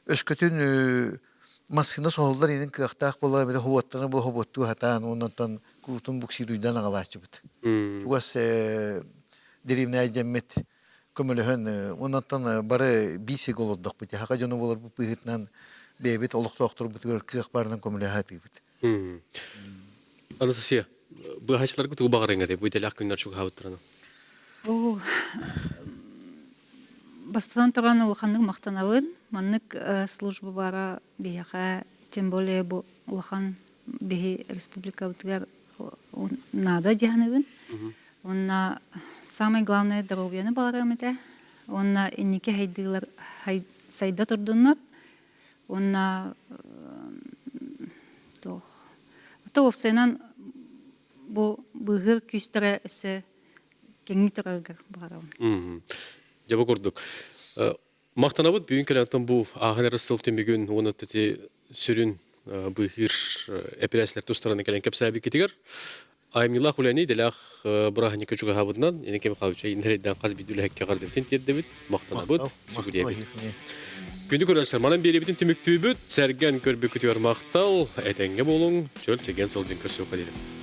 Өскөтүн массыына соһуллар инин кыахтаах буолар эбэтэ хобуоттана бу хобуоттуу хатаан оннонтон куутун буксируйдан аҕалааччыбыт. Чугас дэриэбинэ дьэммит көмөлөһөн оннонтон бары биир сиргэ олордохпут. Хака дьону болорбут быһыытынан бэйэбит олохтоохторбутугар кыах баарынан көмөлөһө сатыыбыт. Анастасия, быһааччыларга тугу баҕарыҥ этэй бу идэлээх күннэр чугаһаабыттарына? Оо, бастатан туран улаханнык махтанабын. Маннык служба баара биһиэхэ, тем более бу улахан биһи республикабытыгар наада дьаһаныбын. Уонна самое главное доруобуйаны баҕарыам этэ. Уонна инники хайдыылар сайда турдуннар. Уонна туох то уопсайынан бу быыһыыр күүстэрэ өссө кэҥии турарыгар баҕарабын. Дьэ бу курдук. Махтанабыт бүгүн кэлэн бу ааһан эрэр сыл түмүгүн уонна ити сүрүн быыһыыр эпэрээсилэр тустарынан кэлэн кэпсээбиккитигэр айымньылаах үлэни идэлээх бырааһынньыкка чугаһаабытынан Иннокентий Михайлович иннэрейдэн хас биирдии үлэһиккэ эҕэрдэбитин тиэрдэбит, махтанабыт, сүгүрүйэбит. Күндү көрөөччүлэр, манан биэриибитин түмүктүүбүт. Сэргэн көрбүккүтүгэр махтал, этэҥҥэ буолуҥ, чөл чэгиэн сылдьын көрсүөххэ диэри.